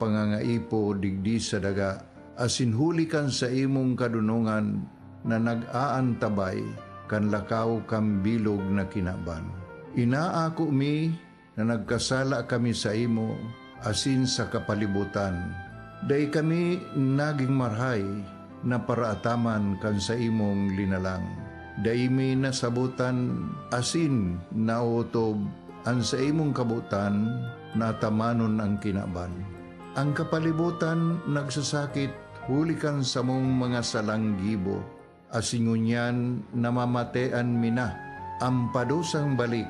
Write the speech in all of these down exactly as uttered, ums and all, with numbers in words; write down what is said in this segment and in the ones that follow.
pangangaipo digdi sa daga, asin huli kan saimong kadonongan na nag-aantabay kan lakaw kan bilog na kinaban. Inaako mi na nagkasala kami saimo asin sa kapalibotan. Dai kami nagin marahay na paraataman kan saimong linalang. Dai mi nasabotan asin naotob an saimong kabotan na atamanon an kinaban. An kapalibotan nagsasakit huli kan samong mga salang gibo, asin ngunyan namamatean mi na an padusang balik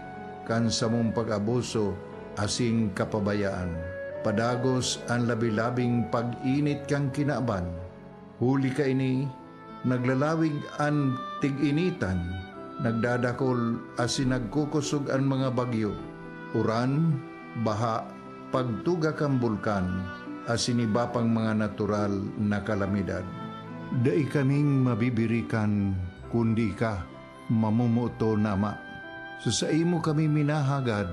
kan samong pag-abuso asin kapabayaan. Padagos an labi-labing pag-init kan kinaban. Huli kaini, naglalawig an tig-initan, nagdadakol asin nagkukosog an mga bagyo, uran, baha, pagtuga kan bulkan, asin iba pang mga natural na kalamidad. Dai kaming mabibirikan kundi ika, mamomoton na Ama. Sa saimo kami minahagad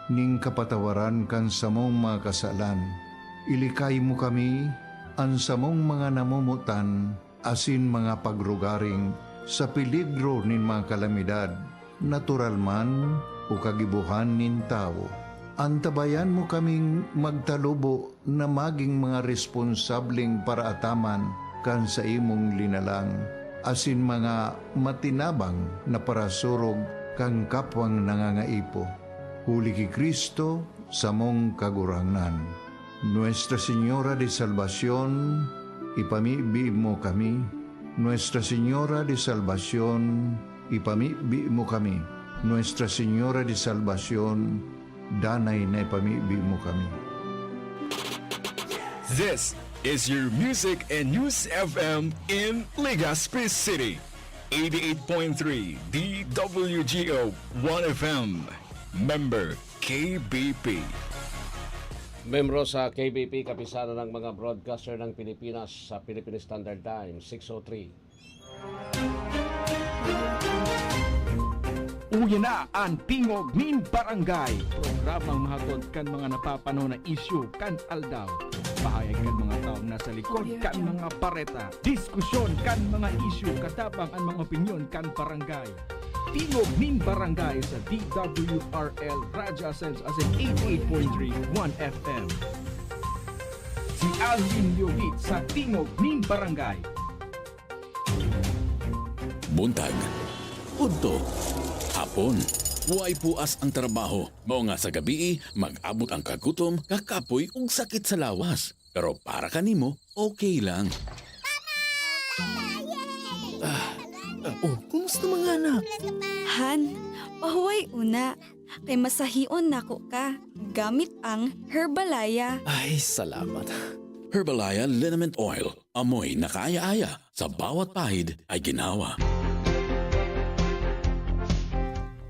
nin kapatawaran kan samong mga kasalan. Ilikay mo kami, an samong mga namomotan, asin mga pagrugaring sa peligro nin mga kalamidad, natural man o kagibohan nin tawo. Antabayan mo kaming magtalubo na magin mga responsableng paraataman kan saimong linalang, asin mga matinabang na parasurog kan kapwang nangangaipo. Huli ki Cristo, samong Kagurangnan. Nuestra Señora de Salvacion, ipamibi mo kami. Nuestra Señora de Salvacion, ipamibi mo kami. Nuestra Señora de Salvacion, danay na ipamibi mo kami. This is your Music and News F M in Legazpi City. Eighty-eight point three D W G O One F M. Member K B P. Membro sa K B P, Kapisanan ng mga Broadcaster ng Pilipinas sa Philippine Standard Time, six oh three. Uya na an Tingog nin Barangay, programang mahatod kan mga napapanahon na isyu kan aldaw. Pahayag kan mga taong nasa likod kan mga bareta. Diskusyon kan mga isyu katabang an mga opinyon kan barangay. Tingog nin Barangay sa D W R L Radyo Ascenso asin eighty-eight point three One F M. Si Alvin Leovit sa Tingog nin Barangay. Buntag, udto, hapon, way puas ang trabaho. Mao nga sa gabii, mag-abot ang kagutom, kakapoy ug sakit sa lawas. Pero para kanimo, okay lang. Ah, ah, oh, kumusta mga anak? Han, pahuway una. Kay masahion nako ka gamit ang Herbalaya. Ay, salamat. Herbalaya Liniment Oil. Amoy na kaaya-aya. Sa bawat pahid ay ginawa.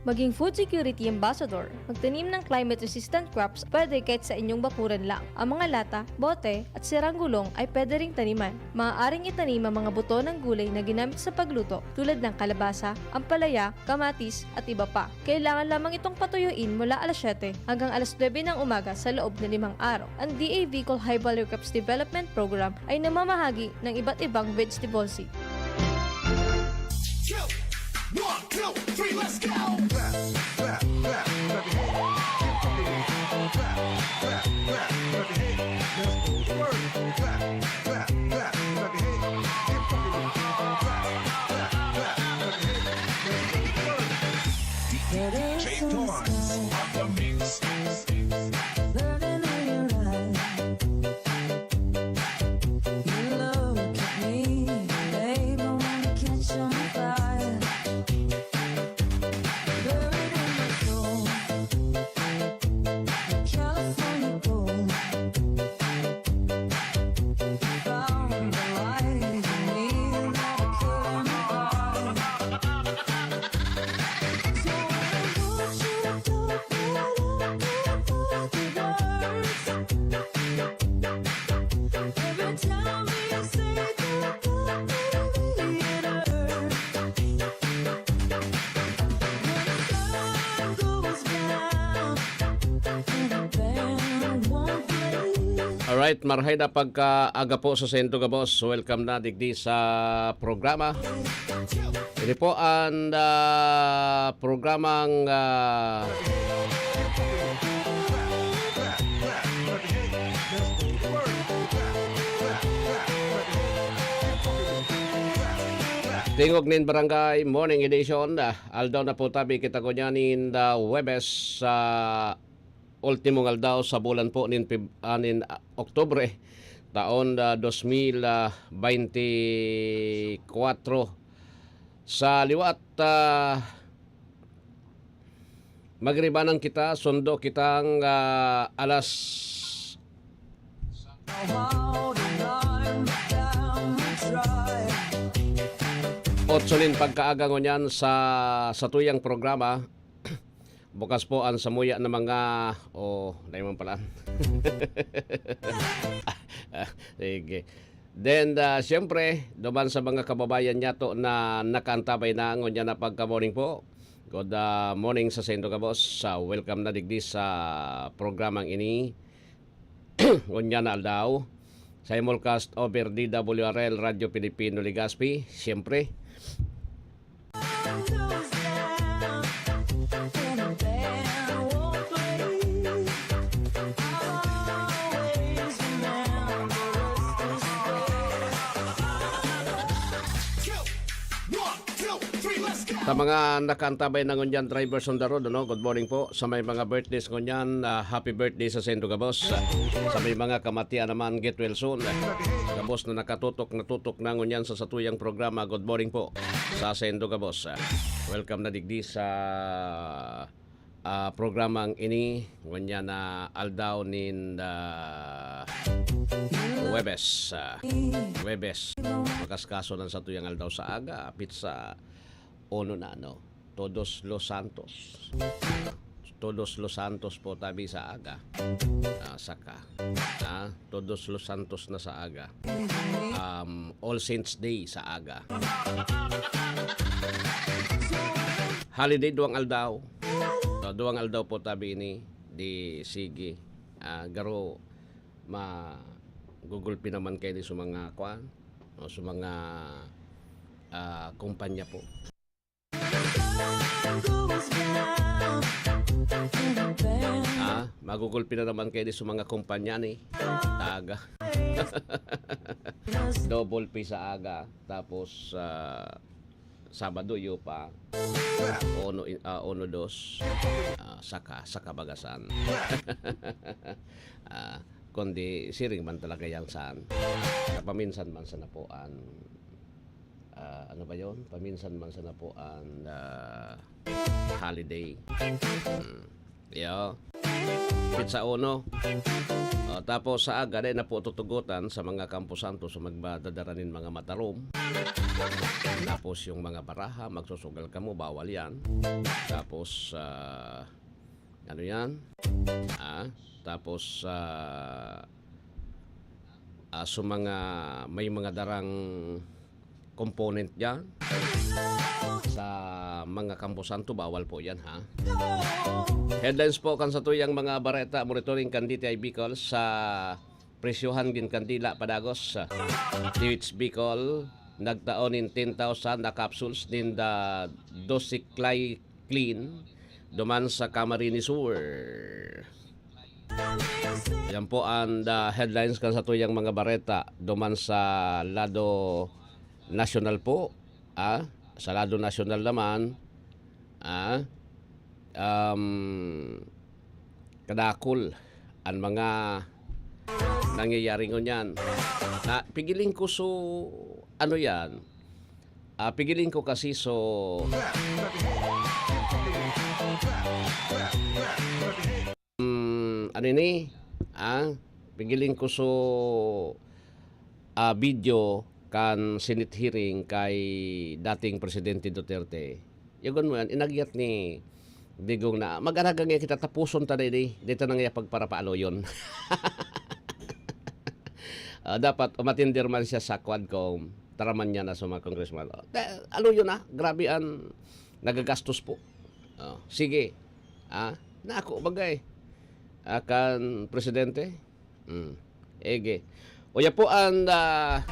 Maging Food Security Ambassador. Magtanim ng climate-resistant crops pwede kahit sa inyong bakuran lang. Ang mga lata, bote, at sirang gulong ay pwede ring taniman. Maaaring itanim ang mga buto ng gulay na ginamit sa pagluto tulad ng kalabasa, ampalaya, kamatis, at iba pa. Kailangan lamang itong patuyuin mula alas siyete hanggang alas nuebe ng umaga sa loob ng limang araw. Ang D A V Col High Value Crops Development Program ay namamahagi ng iba't ibang vegetable seed. Two, one, two, three, let's go! Clap, clap, clap, clap your hands. Keep rocking it. Clap, clap, clap your hands. Let's go to work. Clap, clap, clap, clap your hands. Keep rocking it. Clap, clap, clap, clap your hands. Let's go to work. D J Torrance on the mix. Alright, marhay na pagkaaga po sa saindo gabos. Welcome na digdi sa programa. Ini po ang, ah, programang, ah, Tingog nin Barangay Morning Edition. Ah, aldaw na po tabi kita ngunyan nin, ah, Huwebes sa ultimong aldaw sa bulan po nin Peb-, ah, nin, ah, Oktubre, taon, ah, dos mil, ah, baynte kwatro. Sa liwat, ah, magribanan kita, sundo kitang, ah, alas otso nin pagkaaga ngunyan sa satuyang programa. Bukas po ang samuya na mga, oh, dai man pala. Ah, sige. Then, ah, siyempre, duman sa mga kababayan niyato na nakaantabay na ngunyan na pagka-morning po. Good, ah, morning sa saindo gabos. Sa welcome na digdi sa programang ini. Ngunyan na aldaw. Simulcast over D W R L Radyo Pilipino Legazpi, siyempre. Sa mga nakaantabay na ngunyan, drivers on the road, ano, good morning po. Sa may mga birthdays ngunyan, ah, happy birthday sa saindo gabos. Sa may mga kamatian naman, get well soon. Gabos na nakatutok, natutok na ngunyan sa satuyang programa, good morning po sa saindo gabos. Welcome na digdi sa, ah, programang ini, ngunyan na aldaw nin, ah, Huwebes, ah, Huwebes. Makaskaso ng satuyang aldaw sa aga, pizza, ono na, no? Todos los Santos. Todos los Santos po tabi sa aga. Ah, saka. Ah, Todos los Santos na sa aga. Um, All Saints Day sa aga. Holiday, duwang aldaw. So, duwang aldaw po tabi ini. Di, sige. Ah, garo, ma-, gugulpi naman kayo ni sa mga, kwan, o sa mga, ah, kumpanya po. Ah, magugulpi na naman kayo sa mga kumpanya ni Taga. Double pay sa aga, tapos, ah, Sabado, iyo pa. Uno, in-, ah, uno, dos. Ah, saka, saka bagasan. Ah, kundi siring man talaga yan saan. Kapaminsan man sa napuan. Ah, ano ba yon? Paminsan man sa napuan, ah, holiday. Hmm. Yo. Pizza uno. Ah, tapos sa aga, dai na po tutugotan sa mga kamposanto sa magmadadara nin mga matarom. Tapos yung mga baraha, magsusugal kamo, bawal yan. Tapos, ah, ano yan? Ah, tapos, ah, ah, sa mga, may mga darang component dyan. Sa mga kamposanto, bawal po yan, ha? Headlines po kan satuyang mga bareta, monitoring kan D T I Bicol sa presyohan gin kandila padagos. D H Bicol, nagtao nin ten thousand na capsules nin da doxycycline duman sa Camarines Sur. Yan po ang the headlines kan satuyang mga bareta duman sa lado nasyonal po. Ah, sa lado nasyonal naman, ah, um, kadakol ang mga nangyayari ngunyan. Na, pigiling ko so, ano yan? Ah, pigiling ko kasi so, mm, ano ini? Ah, pigiling ko so, ah, video kan Senate hearing kay dating Presidente Duterte. Yagon mo yan, inagyat ni Digong na, "Mag-araga nga kita, tapuson ta na ini, dito na nga pagparapaaluyon." Ah, dapat umatindir man siya sa Quadcom, taraman niya na sa mga congressman. Oh, ta-, aluyon na, grabe ang nagagastos po. Oh, sige. Ah, nako, bagay. Ah, kan presidente, mm, Ege. Uya po an, ah,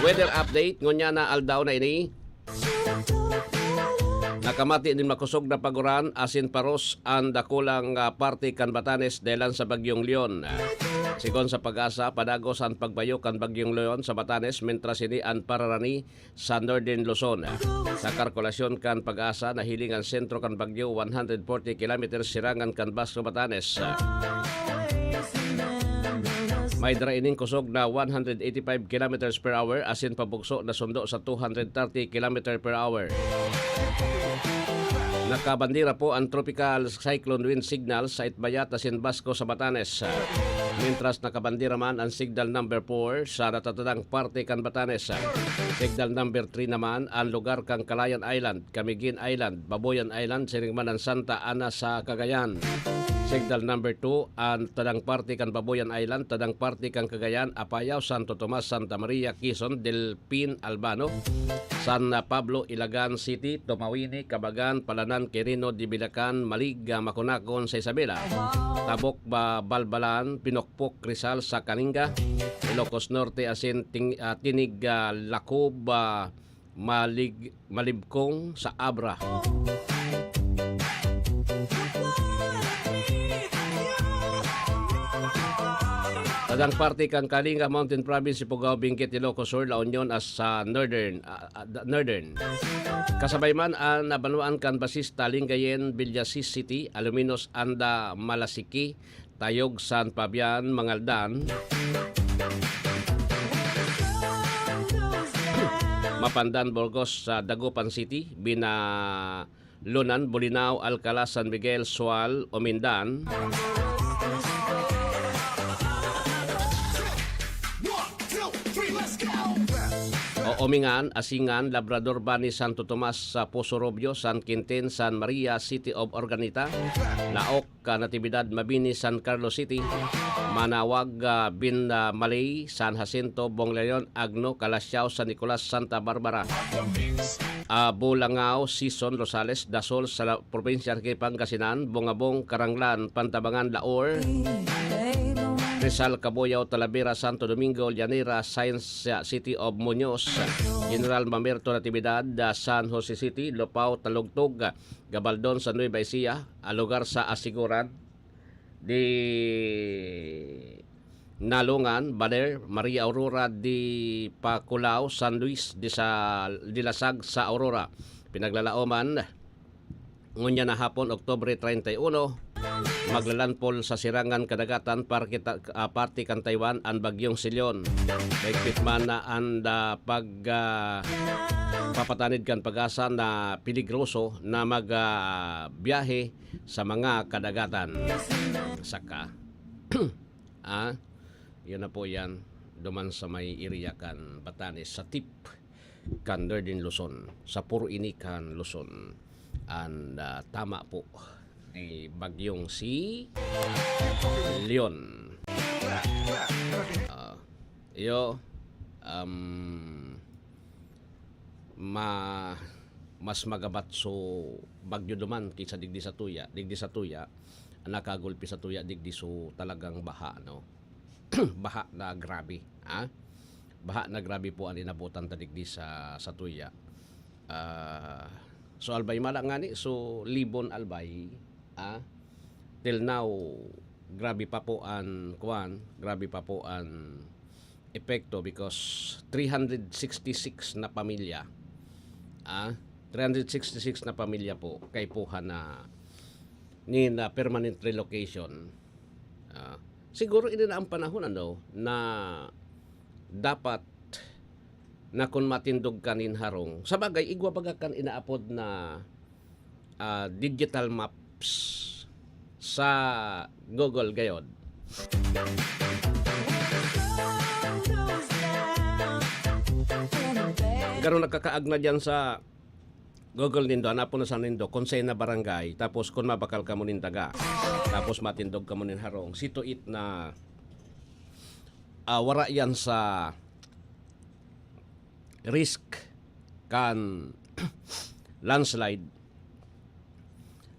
weather update ngunyan na aldaw na ini. Nakamati nin makosog na paguran asin paros an dakulang, ah, parte kan Batanes dahelan sa Bagyong Leon. Sigon sa PAGASA, padagos an pagbayo kan Bagyong Leon sa Batanes, mentras ini an pararani sa Northern Luzon. Sa kalkulasyon kan PAGASA, nahiling an sentro kan bagyo one hundred forty kilometers sirangan kan Basco, Batanes. May dara ining kosog na one hundred eighty-five kilometers per hour asin pabugso na sundo sa two hundred thirty kilometer per hour. Nakabandera po ang tropical cyclone wind signal sa Itbayat asin Basco sa Batanes. Mintras nakabandera man ang signal number four sa natatadang parte kan Batanes. Signal number three naman ang lugar kan Calayan Island, Camiguin Island, Babuyan Island, siring man ang Santa Ana sa Cagayan. Signal number two, ang tadang parte kan Babuyan Island, tadang parte kan Cagayan, Apayao, Santo Tomas, Santa Maria, Quezon, Delfin, Albano, San Pablo, Ilagan City, Tomawini, Cabagan, Palanan, Quirino, Dibilacan, Malig, ah, Maconacon sa Isabela, Tabok, Ba-, Balbalan, Pinokpok, Rizal sa Kalinga, Ilocos Norte, asin Ting-, ah, Tinig, ah, Lacob, ah, Malig-, Malibcong sa Abra. Tadang parte kan Kalinga, Mountain Province, Ifugao, Benguet, Ilocos Sur, La Union, as sa Northern, ah, ah, da-, Northern. Kasabay man an nabanwaan kan Basista, Lingayen, Villasis City, Alaminos, Anda, Malasiqui, Tayog, San Fabian, Mangaldan, Mapandan, Burgos, sa Dagupan City, Bina-, Lunan, Bolinao, Alcala, San Miguel, Sual, Omindan. O Omingan, Asingan, Labrador, Bani, Santo Tomas, sa Poso Rubio, San Quintin, San Maria, City of Urdaneta, Laoc, ka Natividad, Mabini, San Carlos City, Manawag, ah, Bin, ah, Malay, San Jacinto, Bongleon, Agno, Calasiao, San Nicolas, Santa Barbara, ah, Bulangao, Sison, Rosales, Dasol, sa la-, probinsya kan Pangasinan, Bongabong, Caranglan, Pantabangan, Laur, Rizal, Cabuyao, Talavera, Santo Domingo, Llanera, Science City of Muñoz, General Mamerto, Natividad, ah, San Jose City, Lupao, Talugtog, Gabaldon sa Nueva Ecija, ang lugar sa Asiguran, di Nalongan, Baler, Maria Aurora, di Paculao, San Luis, di sa Dilasag sa Aurora. Pinaglalaoman, ngunyan na hapon, Oktubre treinta y uno, maglalandfall sa sirangan kadagatan, parte kita-, ah, parte kan Taiwan, ang Bagyong Sillon. Mahigpit man na ang, ah, pag, ah, papatanid kan PAGASA na peligroso na mag, ah, biyahe sa mga kadagatan. Saka, ah, yun na po yan. Duman sa may area kan Batanes, sa tip kan Northern Luzon, sa puro ini kan Luzon. And, ah, tama po, ni Bagyong si Leon. Ah, iyo, um, ma-, mas magabat so bagyo duman kaysa digdi sa tuya. Digdi sa tuya, nakagulpi sa tuya, digdi so talagang baha, no? Baha na grabe, ha? Baha na grabe po ang inabutan ta digdi sa, sa tuya. Ah, so, Albay, mala ngani, so, Libon, Albay, ah, till now, grabe pa po an, kuwan, grabe pa po an epekto because three hundred sixty-six na pamilya, ah, three hundred sixty-six na pamilya po kaipuhan na nin, ah, permanent relocation. Ah, siguro ini na ang panahon, ano, na dapat na kun matindog ka nin harong. Sa bagay, igwa baga kan inaapod na, ah, digital maps sa Google gayod. Garo nakakaagna diyan sa Google nindo, hanapon na sa nindo kung sain na barangay, tapos kung mabakal kamo nin daga, tapos matindog kamo nin harong, see to it na, ah, wara yan sa risk kan landslide,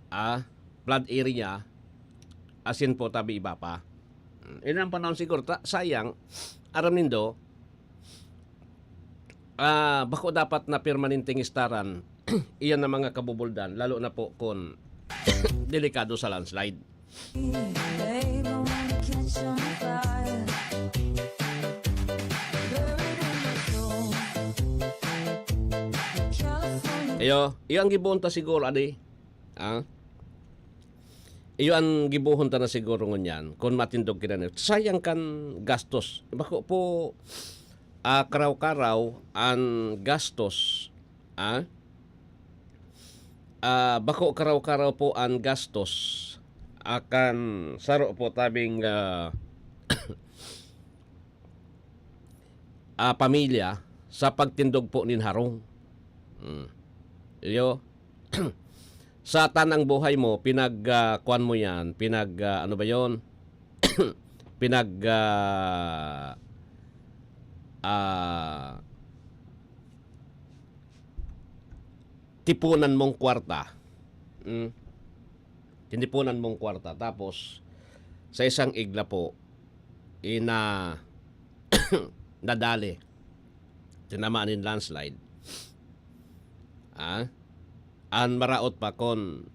ah, flood area, asin po tabi iba pa. Ini ang panahon siguro, ta-, sayang, aram nindo, ah, bako dapat na permanenteng istaran iyan na mga kabubuldan, lalo na po kun delikado sa landslide. Iyo, iyo ang gibohon ta siguro, adi. Ah? Iyo ang gibohon ta na siguro ngunyan, kun matindog kaiyan. Sayang kan gastos. Bako po, ah, karaw-karaw an gastos, ah? Ah, bako karaw-karaw po an gastos akan saro po tabing, ah, ah, pamilya sa pagtindog po nin harong. Hmm. Iyo, sa tanang buhay mo, pinag, ah, kuwan mo yan, pinag, ah, ano ba yon? Pinag, ah, ah, tipunan mong kwarta. Hmm. Tinipunan mong kwarta. Tapos, sa isang igla po, ina-, nadali. Tinamaan nin landslide. Ah? An maraot pa kun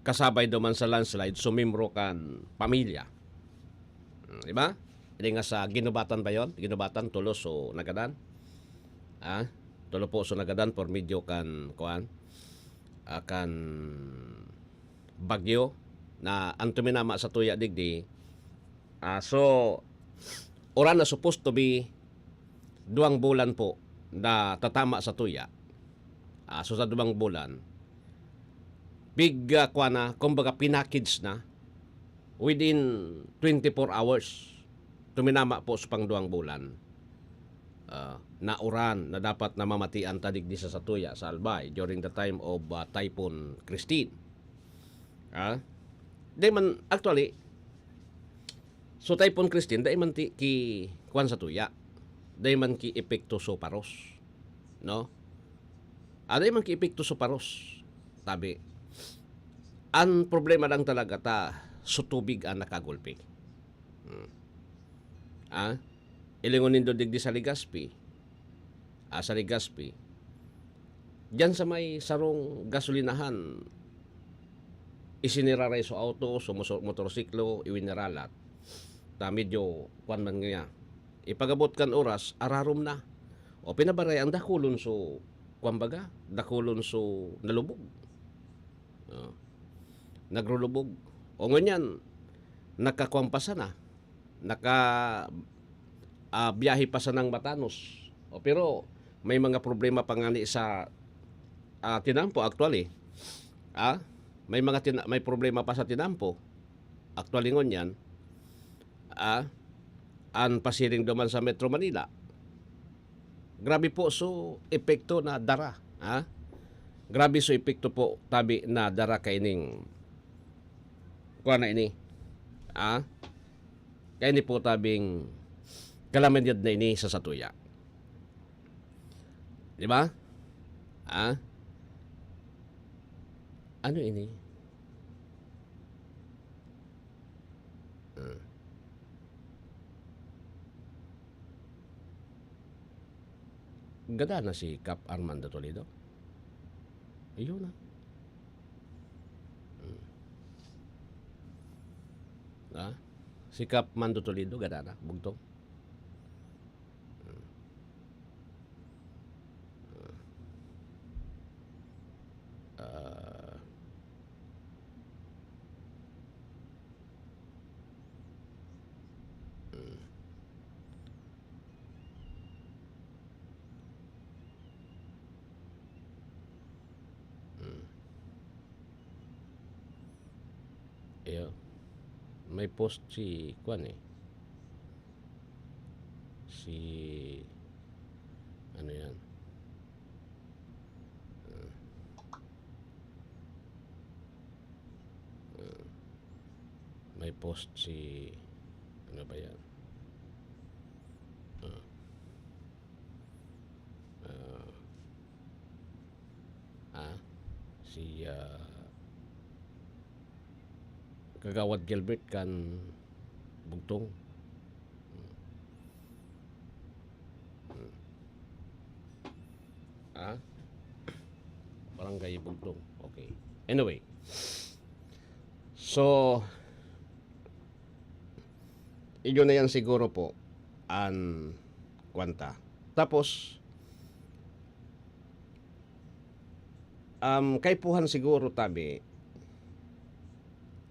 kasabay duman sa landslide, sumimro kan pamilya. Hmm, di ba? Di nga sa Guinobatan ba yon? Guinobatan, tulos o nagadan? Ah? Tulo po so nagadan por medio kan, kuan? Ah, kan bagyo na ang tuminama sa tuya digdi. Ah, so, uran na supposed to be duwang bulan po na tatama sa tuya. Ah, so, sa duwang bulan, big, ah, kuwan na, kumbaga, pinackage na within twenty-four hours. Tuminama po sa pangduwang bulan, ah, na uran na dapat namamatian ta digdi sa satuya, sa Albay, during the time of, ah, Typhoon Christine. Ah? Di man, actually, so Typhoon Christine, dai man ti, ki, kuwan satuya. Dai man ki epekto so paros. No? Ah, dai man ki epekto so paros. Tabi, ang problema lang talaga ta, so tubig ang nakagulpi. Hmm. Ah? Ilingon nindo digdi sa Legazpi. Ah, sa Legazpi. Diyan sa may sarong gasolinahan, isiniraray so auto, so moso-, motorsiklo, iwiniralat. Ta medyo, kwan man niya. Ipagabot kan oras, ararom na. O pinabaray ang dakulon so, kwan baga, dakulon so nalubog. Oh. Nagrulubog. O ngunyan, nakakuwan pa sana. Naka, ah, biyahe pa sanang matanos. O, pero may mga problema pa ngani sa, ah, tinampo actually. Ah, may mga tina-, may problema pa sa tinampo. Actually ngunyan, ah, an pasiring duman sa Metro Manila. Grabe po so epekto na dara, ha? Grabe so epekto po tabi na dara kaining kuwan na ini, ha? Kaini po tabing kalamidad na ini sa satuya. Di ba? Ha? Ano ini? Ah. Gada na si Kap Armando Toledo. Ayun na. Hmm. Ah? Si Kap Mando Toledo, gada na, bugtong. Hmm. Ah. Hmm. Hmm. Iyo. May post si, kwan eh. Si, ano yan? Ah. Ah. May post si, ano ba yan? Ah. Ah. Ah, si, ah, Kagawad Gilbert kan Bugtong. Hmm. Hmm. Ah? Barangay Bugtong. Okay. Anyway. So, iyo na yan siguro po an kwanta. Tapos, um, kaipuhan siguro tabi,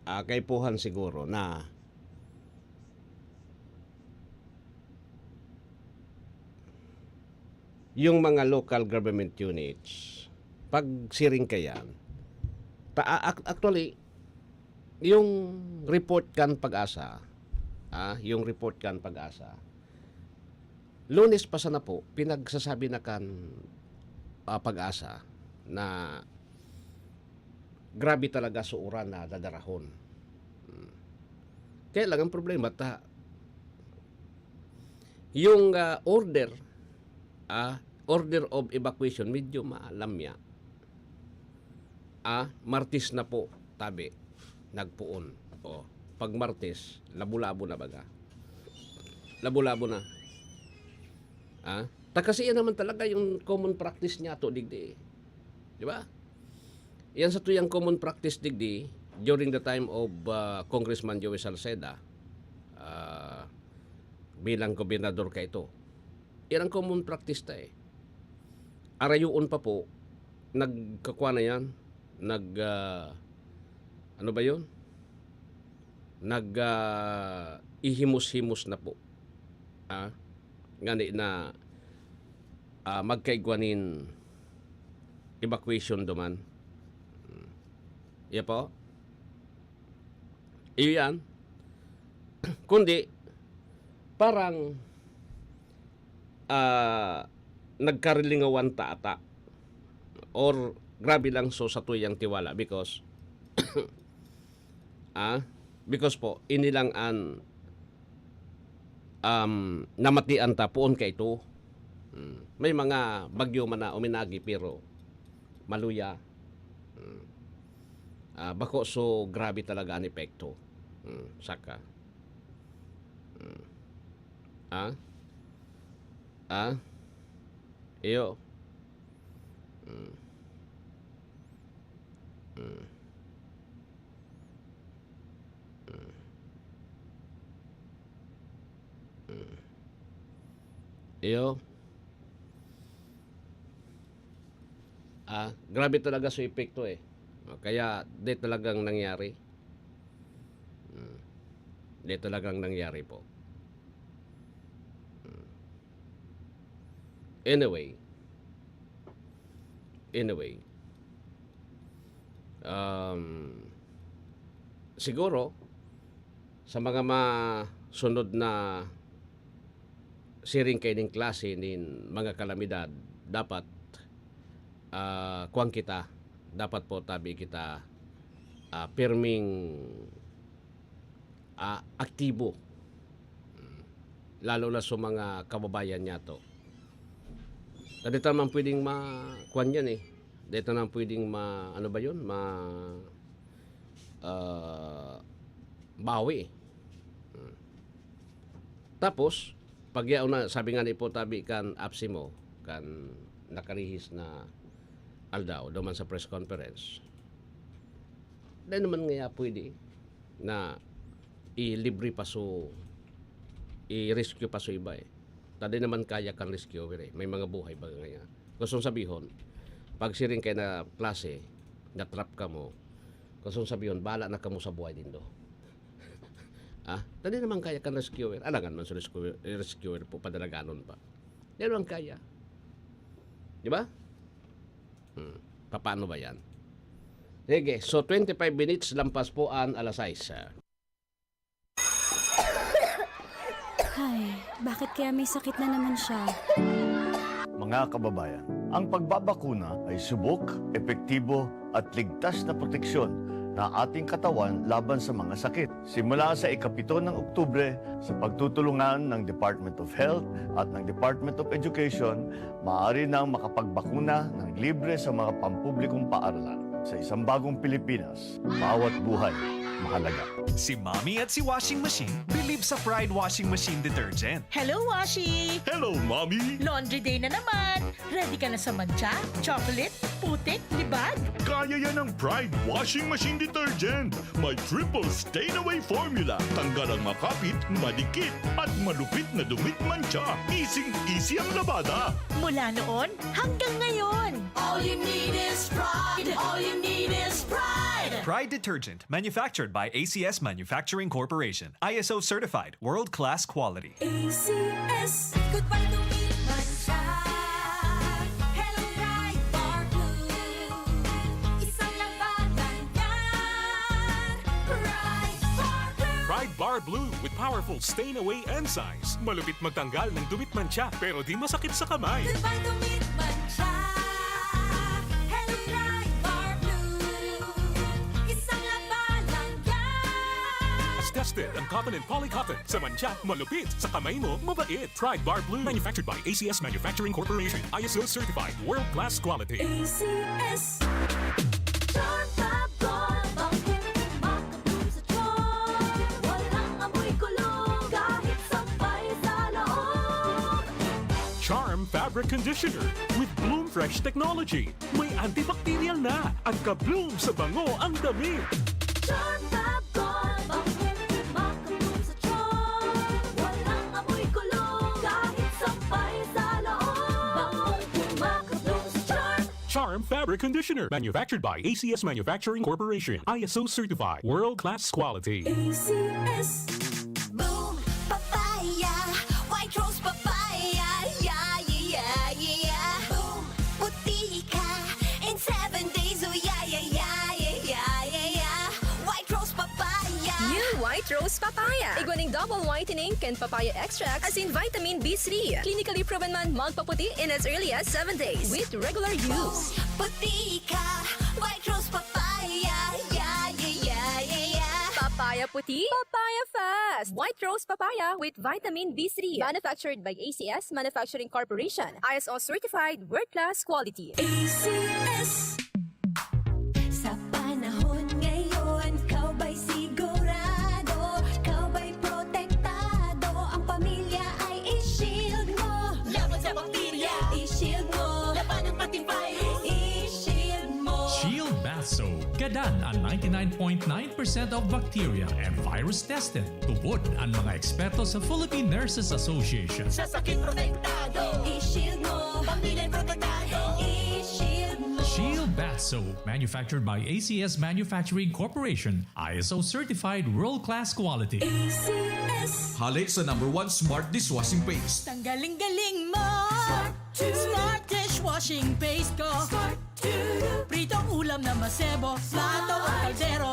ah, kaipuhan siguro na yung mga local government units, pag siring kayan, ta-, a-, ac-, actually, yung report kan Pag-asa, ah, yung report kan Pag-asa, Lunes pa sana po, pinagsasabi na kan, ah, Pag-asa na grabe talaga so uran na dadarahon. Hmm. Kaya lang ang problema, ta-, yung, ah, order, ah, order of evacuation, medyo malamya. Ah, Martes na po, tabi, nagpoon. O, pag Martes, labo-labo na baga. Labo-labo na. Ah, ta kasi yan naman talaga yung common practice niyato digdi, eh. Di ba? Yan sa tuyang common practice digdi, during the time of, ah, Congressman Joey Salceda, ah, bilang gobernador kaito. Yan ang common practice ta, eh. Arayoon pa po, nagkakwa na yan, nag, ah, ano ba yun? Nag, ah, ihimos-himos na po. Ah, ngani na, ah, magkaigwa nin evacuation duman. Hmm. Iya po? Iyo yan. Kundi, parang, ah, nagkarilingawan ta ata. Or grabe lang so satuyang tiwala because, ah, because po, ini lang an, um, namatian ta poon kaito. Hmm. May mga bagyo man na uminagi pero maluya. Hmm. Ah, bako so grabe talaga an epekto. Hmm, saka. Hmm. Ah? Ah? Iyo. Hmm. Hmm. Hmm. Hmm. Iyo. Ah, grabe talaga so epekto, eh. Kaya di talagang nangyari. Hmm. Di talagang nangyari po. Hmm. Anyway. Anyway. Um, siguro, sa mga masunod na siring kaining klase nin mga kalamidad, dapat, ah, kuwan kita, dapat po tabi kita, ah, pirming, ah, aktibo. Mm. Lalo na sa mga kababayan niyato. Ta di ta naman pwedeng ma-, kuwan yan eh. Di ta naman pwedeng ma-, ano ba yun? Ma-, ah, bawi. Mm. Tapos, pag yaon na, sabi nga ni po tabi kan APSEMO, kan nakarihis na aldaw, duman sa press conference, dai naman ngaya pwede na ilibre pa so, i-rescue pa so iba eh. Ta dai naman kaya kan rescuer eh. May mga buhay ba ngaya? Gustong sabihon, pag siring kay na klase, na-trap kamo, gustong sabihon, bahala na kamo sa buhay nindo. Ah, ta dai naman kaya kan rescuer. Alangan man sa rescuer, rescuer po, padalaganon pa. Dai naman kaya. Di ba? Hmm. Papaano ba yan? Sige, so twenty-five minutes lampas po an alas sais. Ay, bakit kaya may sakit na naman siya? Mga kababayan, ang pagbabakuna ay subok, epektibo, at ligtas na proteksyon na ating katawan laban sa mga sakit. Simula sa ikapito ng Oktubre, sa pagtutulungan ng Department of Health at ng Department of Education, maaari nang makapagbakuna ng libre sa mga pampublikong paaralan. Sa isang bagong Pilipinas, bawat buhay mahalaga. Si Mommy at si Washing Machine believe sa Pride Washing Machine Detergent. Hello, Washi! Hello, Mommy! Laundry day na naman! Ready ka na sa mantsa, chocolate, putik, libag? Kaya yan ng Pride Washing Machine Detergent. May triple stain away formula. Tanggal ang makapit, madikit, at malupit na dumit mantsa. Easy-easy ang labada. Mula noon hanggang ngayon. All you need is pride. All you need is pride. Pride Detergent, manufactured by A C S Manufacturing Corporation. I S O certified, world-class quality. A C S. Goodbye to mantsa. Hello, Pride Bar Blue. Isang labanan yan. Pride Bar Blue. Pride Bar Blue with powerful stain away enzymes. Malupit magtanggal ng dumit mantsa pero di masakit sa kamay. Goodbye to mantsa. Hello, Pride Bar Blue. Isang labanan yan. Tested ang cotton and polycotton. Sa mantsa, malupit. Sa kamay mo, mabait. Pride Bar Blue. Manufactured by A C S Manufacturing Corporation. I S O certified. World-class quality. A C S. Charm Fab Gold, bangkong kumakabloom sa charm. Walang amoy kulog, kahit sampay sa loob. Charm Fabric Conditioner with Bloom Fresh Technology. May antibacterial na at ka-bloom sa bango ang damit. Charm Fab Gold, bangkong kumakabloom sa charm. Walang amoy kulog, kahit sampay sa loob. Bangkong kumakabloom sa charm. Charm Fabric Conditioner. Manufactured by A C S Manufacturing Corporation. I S O certified. World-class quality. A C S. Boom! Papaya! White rose papaya! Yeah, yeah, yeah, yeah! Boom! Puti ka in seven days! Oh, yeah, yeah, yeah, yeah, yeah, yeah! White rose papaya! New White Rose Papaya. Igwa ning double whitening kan papaya extract asin vitamin B three. Clinically proven man magpaputi in as early as seven days with regular use. Puti ka! White rose papaya! Yeah, yeah, yeah, yeah, yeah! Papaya puti, papaya fast. White Rose Papaya with vitamin B three. Manufactured by A C S Manufacturing Corporation. I S O certified, world-class quality. A C S. Sa panahon ngayon, ikaw ba'y sigurado? Ikaw ba'y protektado? Ang pamilya ay i-shield mo. Laban sa bakterya, i-shield mo. Labanan pati virus, i-shield mo. Shield Bath Soap. Gadan ang ninety-nine point nine percent of bacteria and virus tested. Tupod ang mga eksperto sa Philippine Nurses Association. Sa sakit protektado, i-shield mo. Pamilya protektado, i-shield mo. Shield Bath Soap, manufactured by A C S Manufacturing Corporation, I S O certified world-class quality. A C S. Hale sa number one smart dishwashing paste. Tanggaling-galing mo! Smart dishwashing paste ko. Pritong ulam na masebo, plato o kaldero.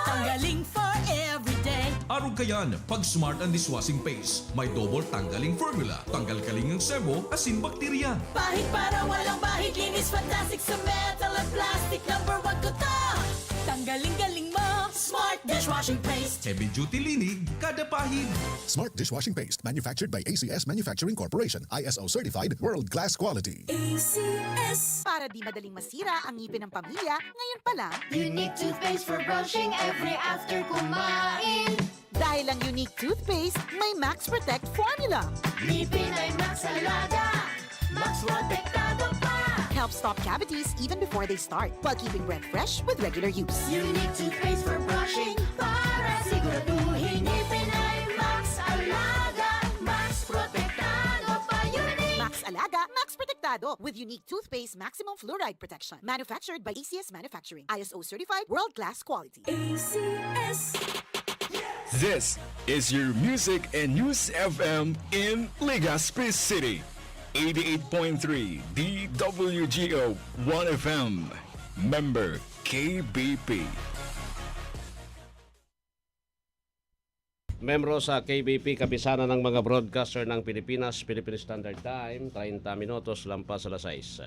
Tanggaling for everyday. Arog kayan, pag smart ang dishwashing paste. May double tanggaling formula. Tanggal kaling ang sebo, asin bakterya. Pahid para walang bahid, linis fantastic sa metal at plastic. Number one ko to! Tanggaling-galing mo! Smart dishwashing paste! Heavy duty linig, kada pahid. Smart dishwashing paste, manufactured by A C S Manufacturing Corporation, I S O certified, world class quality. A C S. Para di madaling masira ang ngipin ng pamilya, ngayon pa lang, Unique toothpaste for brushing every after kumain. Dahil ang Unique Toothpaste may Max Protect Formula. Ngipin ay Max Alaga. Max Protektado pa. Helps stop cavities even before they start, while keeping breath fresh with regular use. Unique toothpaste for brushing para siguraduhin ngipin ay Max Alaga. Max Protektado pa. Unique. Max Alaga, Max Protektado with Unique Toothpaste Maximum Fluoride Protection. Manufactured by A C S Manufacturing. I S O certified, world-class quality. A C S. This is your Music and News F M in Legazpi City. Eighty-eight point three D W G O One F M. Member K B P. Membro sa K B P, Kapisanan ng mga Broadcaster ng Pilipinas, Philippine Standard Time, treinta minutos lampas alas sais.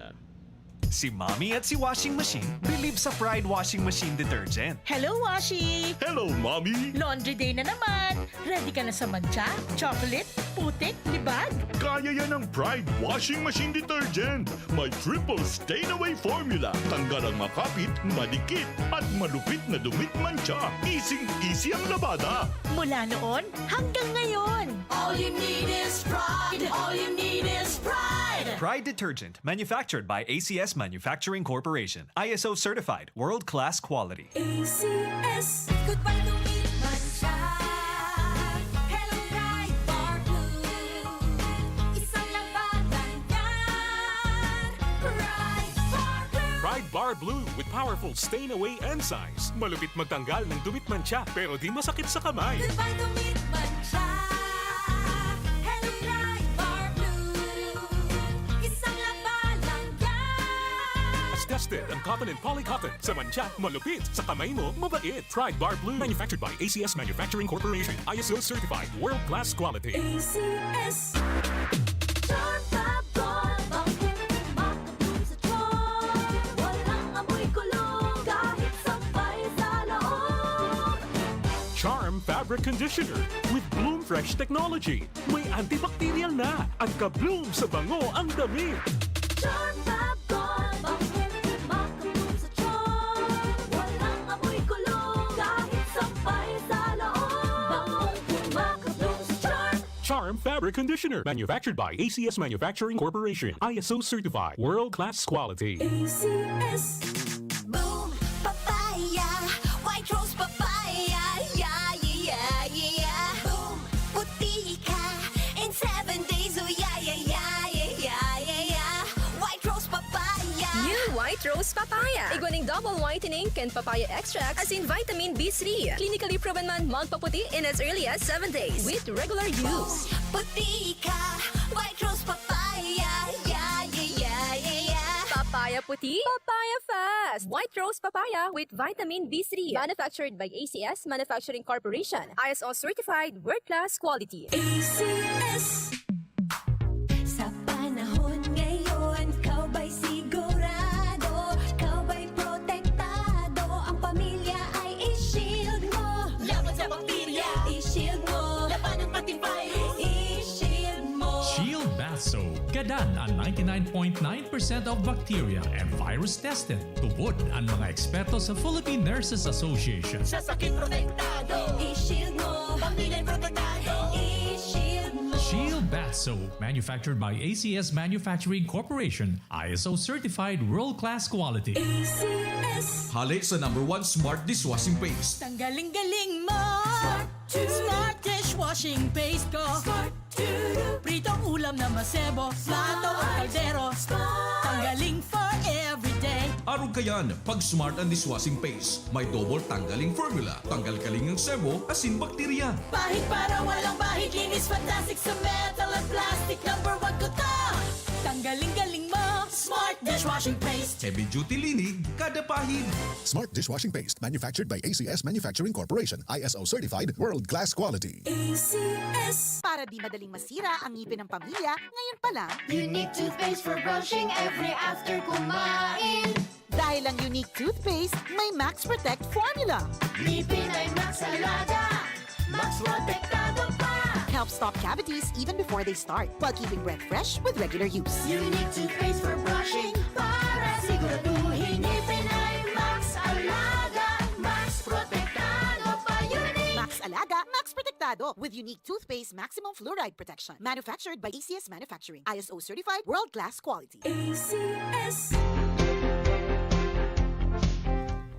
Si Mommy at si Washing Machine believe sa Pride Washing Machine Detergent. Hello, Washi! Hello, Mommy! Laundry day na naman! Ready ka na sa mantsa, chocolate, putik, libag? Kaya yan ng Pride Washing Machine Detergent! May triple stain away formula. Tanggal ang makapit, madikit, at malupit na dumit mantsa. Easing-easy ang labada. Mula noon hanggang ngayon. All you need is Pride. All you need is Pride. Pride Detergent, manufactured by A C S Manufacturing Corporation. I S O certified, world-class quality. A C S. Goodbye to me, mantsa. Hello, Pride Bar Blue. Isang labanan yan. Pride Bar Blue. Pride Bar Blue with powerful stain away enzymes. Malupit magtanggal ng dumit mantsa, pero di masakit sa kamay. Goodbye to me, mantsa. Hello, Pride Bar Blue. Isang labanan yan. Tested ang cotton and poly cotton. Sa mantsa, malupit. Sa kamay mo, mabait. Pride Bar Blue. Manufactured by A C S Manufacturing Corporation. I S O certified. World class quality. A C S. Charm Fab Gold. Bangkeng makabloom sa charm. Walang amoy kulog kahit sampay sa loob. Charm Fabric Conditioner with Bloom Fresh Technology. May antibacterial na at ka-bloom sa bango ang damit. Charm Fab Gold, bangkeng makabloom sa charm. Walang amoy kulog kahit sampay sa loob. Bangong kumakabloom sa charm. Charm Fabric Conditioner. Manufactured by A C S Manufacturing Corporation. I S O certified. World class quality. A C S. Boom! Papaya! White rose papaya! Yeah, yeah, yeah, yeah, yeah! Boom! Puti ka in seven days! Oh, yeah, yeah, yeah, yeah, yeah, yeah, yeah! White rose papaya! New White Rose Papaya. Igwa ning double whitening kan papaya extract asin vitamin B three. Clinically proven man magpaputi in as early as seven days with regular use. Puti ka, White Rose Papaya, yeah, yeah, yeah, yeah, yeah. Papaya puti, papaya fast. White Rose Papaya with vitamin B three. Manufactured by A C S Manufacturing Corporation. I S O certified, world class quality. A C S. Sa panahon ngayon, ikaw ba'y sigurado? Ikaw ba'y protektado? Ang pamilya ay i-shield mo. Laban sa bakterya. I-shield mo. Labanan pati virus. I-shield mo. Shield Bath Soap. Gadan an ninety-nine point nine percent of bacteria and virus tested. Tubod an mga eksperto sa Philippine Nurses Association. Sa sakit protektado. I-shield mo. Pamilya'y protektado. I-shield mo. Shield Bath Soap, manufactured by A C S Manufacturing Corporation, I S O certified world-class quality. A C S. Hale sa number one smart dishwashing paste. Tanggaling-galing mo. Smart. Smart dishwashing paste ko. Smart. Pritong ulam na masebo, plato o kaldero. Tanggaling for everyday. Arog kayan, pag Smart ang dishwashing paste. May double tanggaling formula, tanggal kaling ang sebo, asin bakterya. Pahid para walang bahid, linis fantastic sa metal at plastic. Number one ko to. Tanggaling-galing mo, Smart dishwashing paste. Heavy duty linig, kada pahid. Smart dishwashing paste, manufactured by A C S Manufacturing Corporation, I S O certified, world class quality. A C S. Para di madaling masira ang ngipin ng pamilya, ngayon pa lang. Unique toothpaste for brushing every after kumain. Dahil ang Unique toothpaste may Max Protect formula. Ngipin ay Max Alaga, Max Protektado pa. Helps stop cavities even before they start, while keeping breath fresh with regular use. Unique toothpaste for brushing para siguraduhin ngipin ay Max Alaga, Max Protektado pa. Unique. Max Alaga, Max Protektado with Unique toothpaste maximum fluoride protection. Manufactured by A C S Manufacturing. I S O certified, world class quality. A C S.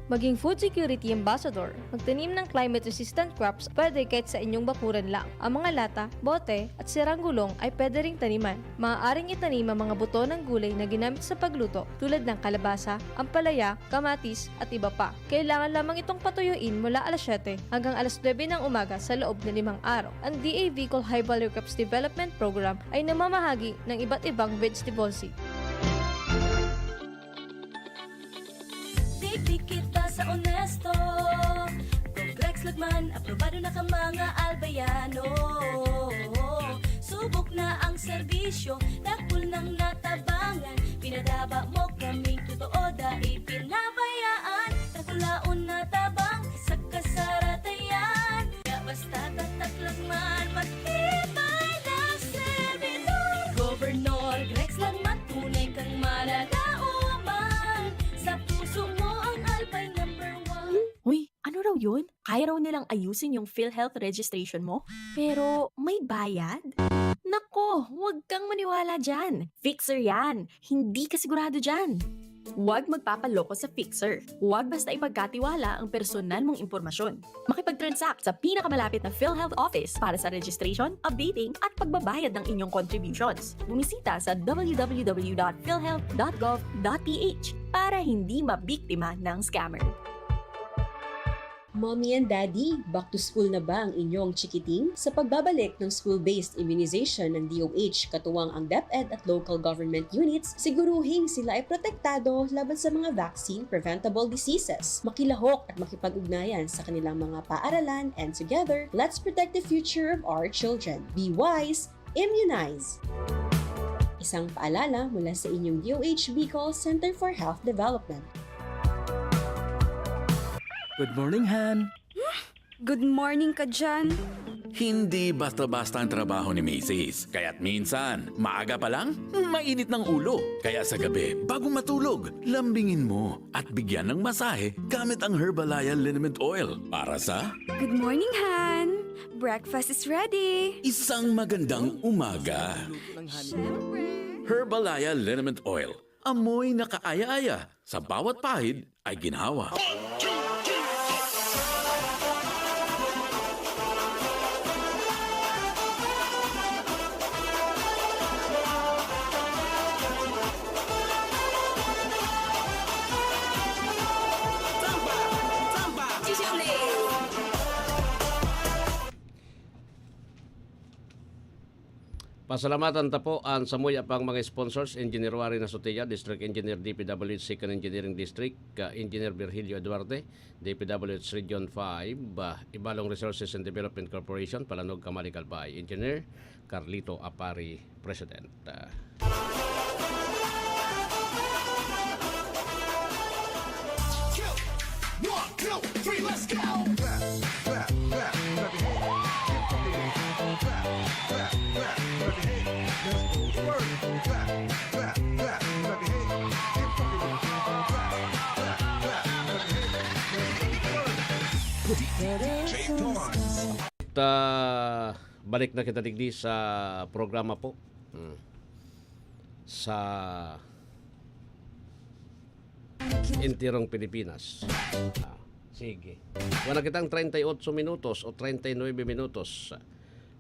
Maging food security ambassador. Magtanim ng climate-resistant crops pwede kahit sa inyong bakuran lang. Ang mga lata, bote, at sirang gulong ay pwede ring taniman. Maaaring itanim ang mga buto ng gulay na ginamit sa pagluto tulad ng kalabasa, ampalaya, kamatis, at iba pa. Kailangan lamang itong patuyuin mula alas siyete hanggang alas nuebe ng umaga sa loob na limang araw. Ang D A V Colhaibal Row Crops Development Program ay namamahagi ng iba't ibang vegetable seed. Dikdik kita sa onesto. Progrex Lagman, aprobado na ka mga Albayano. Subok na ang serbisyo, dakul nang natabangan. Pinadaba mo kaming Ayaw nilang ayusin yung PhilHealth registration mo? Pero may bayad? Nako, huwag kang maniwala dyan. Fixer yan. Hindi ka sigurado dyan. Huwag magpapaloko sa fixer. Huwag basta ipagkatiwala ang personal mong impormasyon. Makipag-transact sa pinakamalapit na PhilHealth office para sa registration, updating, at pagbabayad ng inyong contributions. Bumisita sa w w w dot philhealth dot gov dot p h para hindi mabiktima ng scammer. Mommy and Daddy, back to school na ba ang inyong chikiting? Sa pagbabalik ng school-based immunization ng D O H, katuwang ang DepEd at local government units, siguruhing sila ay protektado laban sa mga vaccine-preventable diseases. Makilahok at makipag-ugnayan sa kanilang mga paaralan, and together, let's protect the future of our children. Be wise, immunize! Isang paalala mula sa inyong D O H Bicol Center for Health Development. Good morning, Han. Good morning ka dyan. Hindi basta-basta ang trabaho ni Misis. Kaya't minsan, maaga pa lang, mainit ng ulo. Kaya sa gabi, bago matulog, lambingin mo at bigyan ng masahe gamit ang Herbalaya Liniment Oil para sa Good morning, Han. Breakfast is ready. Isang magandang umaga. Siyempre. Herbalaya Liniment Oil. Amoy na kaaya-aya. Sa bawat pahid ay ginhawa. Pasalamatan ta po an samuya pang mga sponsors, Engineer Warren Azotea, District Engineer, D P W H Second Engineering District, ka Engineer Virgilio Duarte, D P W H Region five, ah, Ibalong Resources and Development Corporation, Palanog, Camalig, Albay, Engineer Carlito Apari, President. Ah, One, two, three, let's go! Clap, clap, clap, clap your hands. Get funky with it. Clap, clap, clap, clap your hands. Let's go to work. Clap, clap, clap, clap your hands. Get funky with it. Clap, clap, clap, clap your hands. Let's go to work. D J Torrance. Ta, balik na kita digdi sa programa po. Hmm. Sa entirong Pilipinas. Ah, sige. Wala kitang treinta y ocho minutos o treinta y nueve minutos.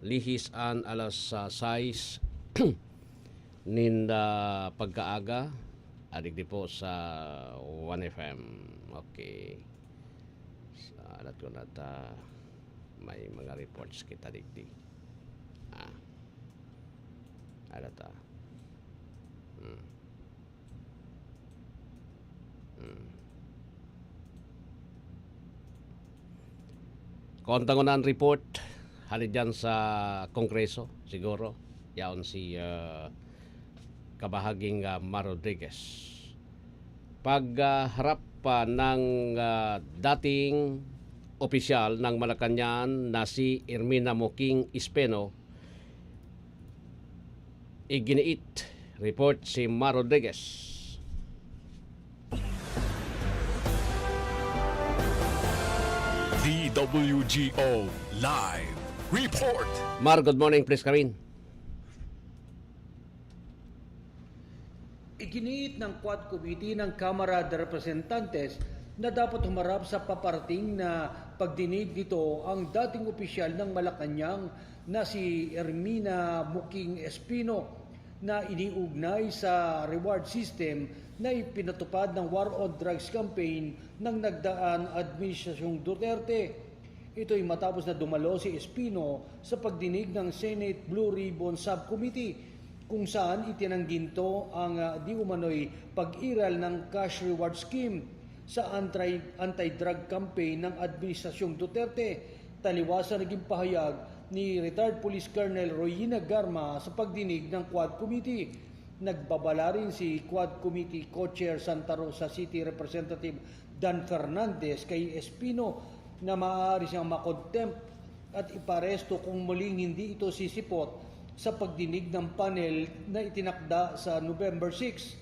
Lihis an alas, ah, sais nin, ah, pagkaaga. Adigdi po sa One F M. Okay. Sa alat ko na ta, may mga reports kita digdi. Ah. Alat, ah. Hmm. Hmm. Kontangon an report, hali dyan sa Kongreso, siguro. Yaon si, ah, Kabahaging, ah, Mar Rodriguez. Pagharap pa ng, ah, dating opisyal ng Malacañang na si Ermina Moking Espino, iginiit, report si Mar Rodriguez. D W G O Live Report. Mar, good morning, please come in. Iginiit ng Quad Committee ng Kamara de Representantes na dapat humarap sa paparating na pagdinig nito ang dating opisyal ng Malacañang na si Ermina Muking Espino na iniugnay sa reward system na ipinatupad ng War on Drugs campaign ng nagdaang Administrasyong Duterte. Ito'y matapos na dumalo si Espino sa pagdinig ng Senate Blue Ribbon Subcommittee, kung saan itinanggi nito ang, ah, di umano'y pag-iral ng cash reward scheme sa anti- anti-drug campaign ng Administrasyong Duterte. Taliwas sa naging pahayag ni Retired Police Colonel Royina Garma sa pagdinig ng Quad Committee. Nagbabala rin si Quad Committee Co-Chair Santa Rosa City Representative Dan Fernandez kay Espino na maaari siyang makontempt at iparesto kung muling hindi ito sisipot sa pagdinig ng panel na itinakda sa November six.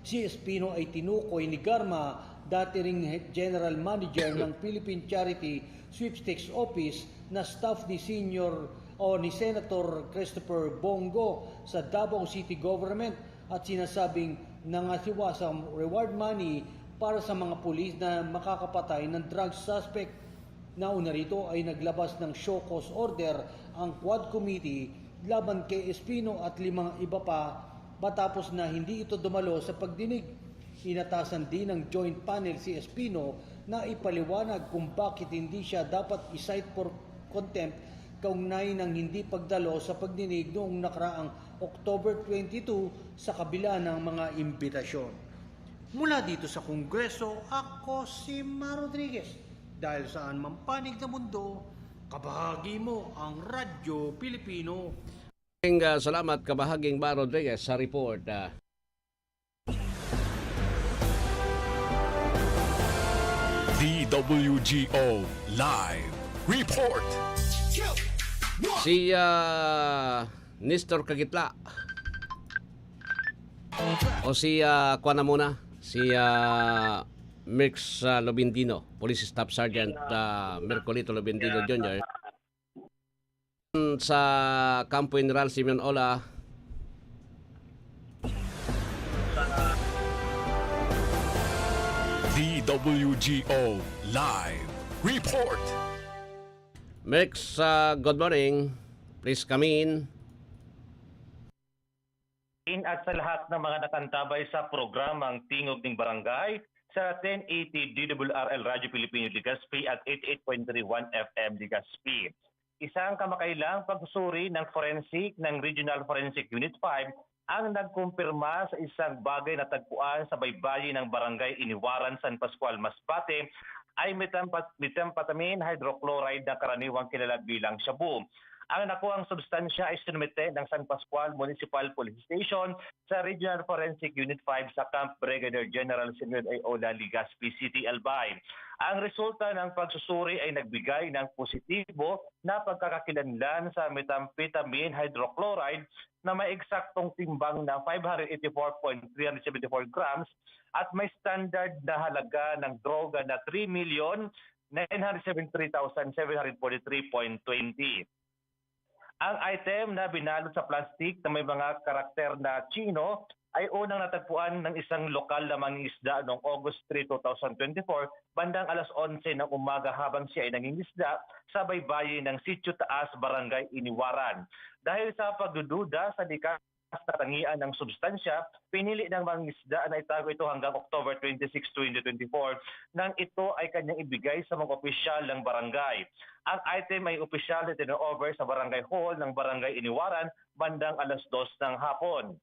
Si Espino ay tinukoy ni Garma Dati ring he-, general manager ng Philippine Charity Sweepstakes Office na staff ni Senior o ni Senator Christopher Bong Go sa Davao City Government at sinasabing nangasiwa sa reward money para sa mga pulis na makakapatay ng drug suspect. Nauna rito ay naglabas ng show cause order ang Quad Committee laban kay Espino at limang iba pa matapos na hindi ito dumalo sa pagdinig. Inatasan din ng joint panel si Espino na ipaliwanag kung bakit hindi siya dapat i-cite for contempt kaugnay ng hindi pagdalo sa pagdinig noong nakaraang October twenty-two sa kabila ng mga imbitasyon. Mula dito sa Kongreso, ako si Ma Rodriguez. Dahil saan man panig na mundo, kabahagi mo ang Radyo Pilipino. Maraming, ah, salamat, Kabahaging Ma Rodriguez, sa report, ah. D W G O Live Report. Si, ah, Nestor Kagitla. O si, ah, kuwan na muna, si, ah, Merx, ah, Lobendino, Police Staff Sergeant, ah, Mercolito Lobendino Junior Sa Kampo General Simeon Ola. D W G O Live Report. Merx, ah, good morning. Please come in. At sa lahat ng mga nakantabay sa programang Tingog ning Barangay sa ten eighty D W R L Radyo Pilipino Legazpi at eighty-eight point three one F M Legazpi. Isang kamakailang pagsusuri ng forensic ng Regional Forensic Unit five ang nagkumpirma sa isang bagay na tagpuan sa baybayin ng Barangay Iniwaran, San Pascual, Masbate ay metampat-, methamphetamine hydrochloride na karaniwang kilala bilang shabu. Ang nakuhang substansya ay sinumite ng San Pascual Municipal Police Station sa Regional Forensic Unit five sa Camp Brigadier General Simeon A. Ola, Legazpi City, Albay. Ang resulta ng pagsusuri ay nagbigay ng positibo na pagkakakilanlan sa methamphetamine hydrochloride na may eksaktong timbang na five hundred eighty-four point three hundred seventy-four grams at may standard na halaga ng droga na three million nine hundred seventy-three thousand seven hundred forty-three point twenty. Ang item na binalot sa plastic na may mga karakter na Chino ay unang natagpuan ng isang lokal na mangingisda noong August three, two thousand twenty-four, bandang alas onse ng umaga habang siya ay nangingisda sa baybayin ng Sitio Taas, Barangay Iniwaran. Dahil sa pagdududa sa likas na tangian ng substansya, pinili ng mangingisda na itago ito hanggang October twenty-six, twenty twenty-four, nang ito ay kanyang ibigay sa mga opisyal ng barangay. Ang item ay opisyal na turnover sa barangay hall ng Barangay Iniwaran bandang alas dos ng hapon.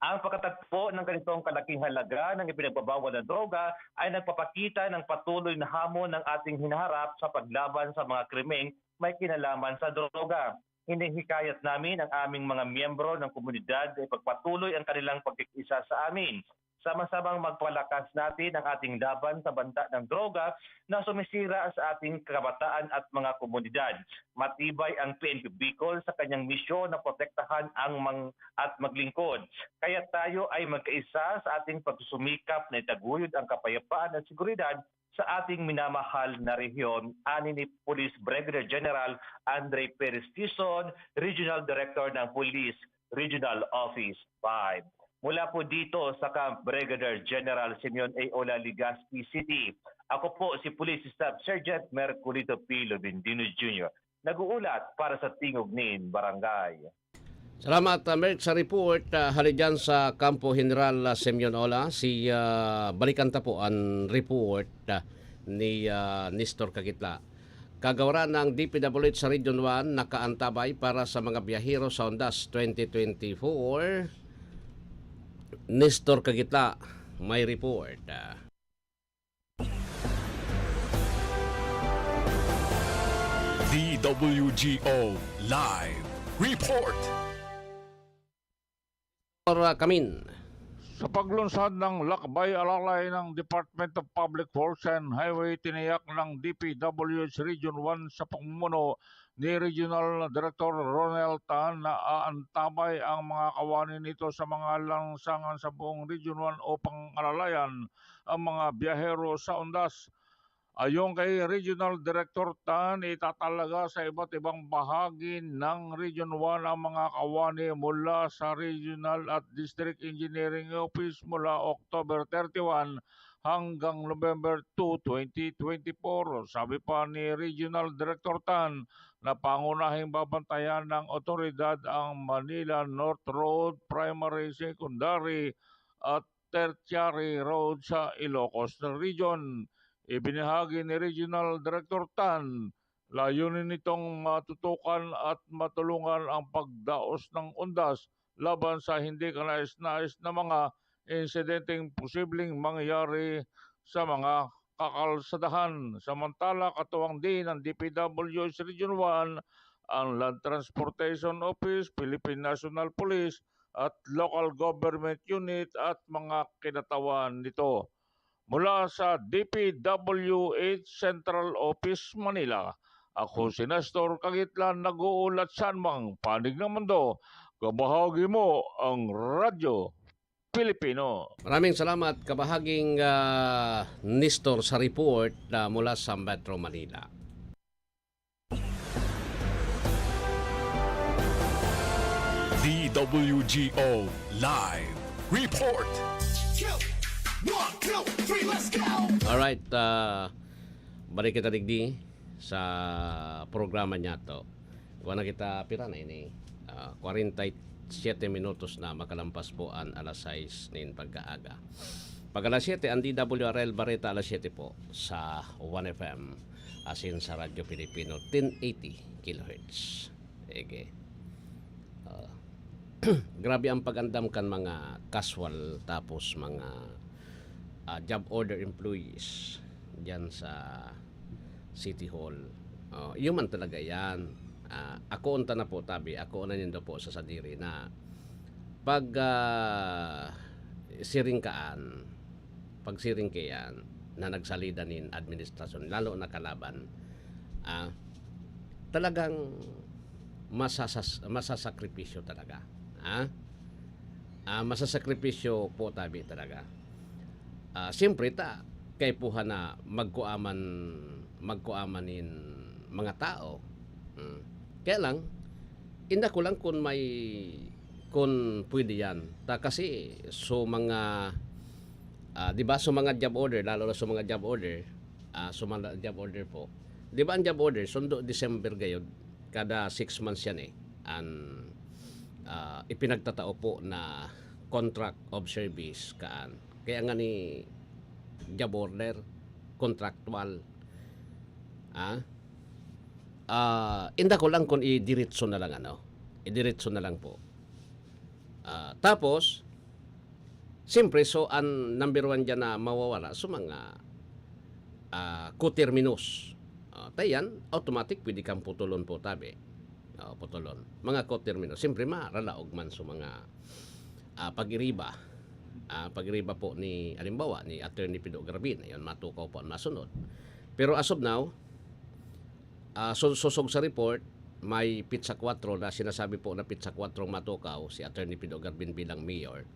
Ang pagkatagpo ng ganitong kalaking halaga ng ipinagbabawal na droga ay nagpapakita ng patuloy na hamon ng ating hinaharap sa paglaban sa mga krimeng may kinalaman sa droga. Hinihikayat namin ang aming mga miyembro ng komunidad na ipagpatuloy ang kanilang pagkikiisa sa amin. Sama-samang magpalakas natin ang ating laban sa banta ng droga na sumisira sa ating kabataan at mga komunidad. Matibay ang P N P Bicol sa kanyang misyon na protektahan ang mang-, at maglingkod. Kaya tayo ay magkaisa sa ating pagsusumikap na itaguyod ang kapayapaan at seguridad sa ating minamahal na rehiyon, ani ni Police Brigadier General Andre Perez Tison, Regional Director ng Police Regional Office five. Mula po dito sa Camp Brigadier General Simeon A. Ola, Legazpi City, ako po si Police Staff Sergeant Merculito P. Lobendino Junior, nag-uulat para sa Tingog nin Barangay. Salamat, ah, Merc, sa report. Ah, hali dyan sa Kampo General, ah, Simeon Ola, si, ah, balikan ta po an report, ah, ni, ah, Nestor Kagitla. Kagawaran ng D P W H sa Region one, nakaantabay para sa mga biyahero sa Ondas twenty twenty-four. Nestor Kagitla, may report. Ah. D W G O Live Report. Or, ah, Kamin. Sa paglunsad ng lakbay alalay ng Department of Public Works and Highway, tiniyak ng D P W H Region one sa pamumuno ni Regional Director Ronel Tan na aantabay ang mga kawani nito sa mga lansangan sa buong Region one upang alalayan ang mga biyahero sa undas. Ayon kay Regional Director Tan, itatalaga sa iba't ibang bahagi ng Region one ang mga kawani mula sa Regional at District Engineering Office mula October thirty-one hanggang November two, twenty twenty-four. Sabi pa ni Regional Director Tan na pangunahing babantayan ng otoridad ang Manila North Road, Primary, Secondary at Tertiary Road sa Ilocos Region. Ibinahagi ni Regional Director Tan, layunin nitong matutukan at matulungan ang pagdaos ng undas laban sa hindi kanais-nais na mga insidenteng posibleng mangyari sa mga kakalsadahan. Samantala, katuwang din ng D P W H Region one, ang Land Transportation Office, Philippine National Police, at local government unit at mga kinatawan nito. Mula sa D P W H Central Office, Manila, ako si Nestor Kagitlan, nag-uulat sa anumang panig ng mundo. Kabahagi mo ang Radyo Pilipino. Maraming salamat, kabahaging, ah, Nestor, sa report na mula sa Metro Manila. D W G O Live Report. One, two, three, let's go! Alright, ah, balik kita digdi sa programa niyato. Kuha na kita, pira na ini? Ah, kwarenta y siyete minutos na makalampas po an alas sais nin pagkaaga. Pag alas siyete, ang D W R L Bareta alas siyete po sa One F M, asin sa Radyo Pilipino, ten eighty kilohertz. Ege. Ah, grabe ang pag-andam kan mga casual, tapos mga, ah, job order employees diyan sa City Hall. Oh, iyo man talaga yan. Ah, akoon ta na po, tabi. Akoon na nindo po sa sadiri na pag, ah, siring kaan, pag siring kayan na nagsalida nin administrasyon, lalo na kalaban, ah, talagang masasas-, masasakripisyo talaga. Ah? Ah, masasakripisyo po, tabi, talaga. Ah, siyempre, ta, kaipuhan na magkuaman, magkuaman nin mga tao. Mm. Kaya lang, inda ko lang kung may, kung pwede yan. Ta, kasi, so mga, ah, di ba, so mga job order, lalo na so mga job order, ah, so mga job order po. Di ba, ang job order, sundo December gayod, kada six months yan eh. An, ah, ipinagtatao po na contract of service kaan. Kaya nga ni job order, contractual. Ah? Ah, inda ko lang kung idiretso na lang, ano. Idiretso na lang po. Ah, tapos, siyempre, so, ang number one dyan na mawawala, so, mga, ah, coterminous. Ah, ta yan, automatic, pwede kang putulon po, tabi. Ah, putulon. Mga coterminous. Siyempre, maralaog man sa mga, ah, pag-iriba. Ah, pag-iriba po ni, halimbawa, ni Attorney Pido Garbin. Ayun, matukaw po ang masunod. Pero as of now, ah, so, sosog sa report, may pitsa kwatro na sinasabi po na pitsa kwatro matukaw si Attorney Pido Garbin bilang mayor.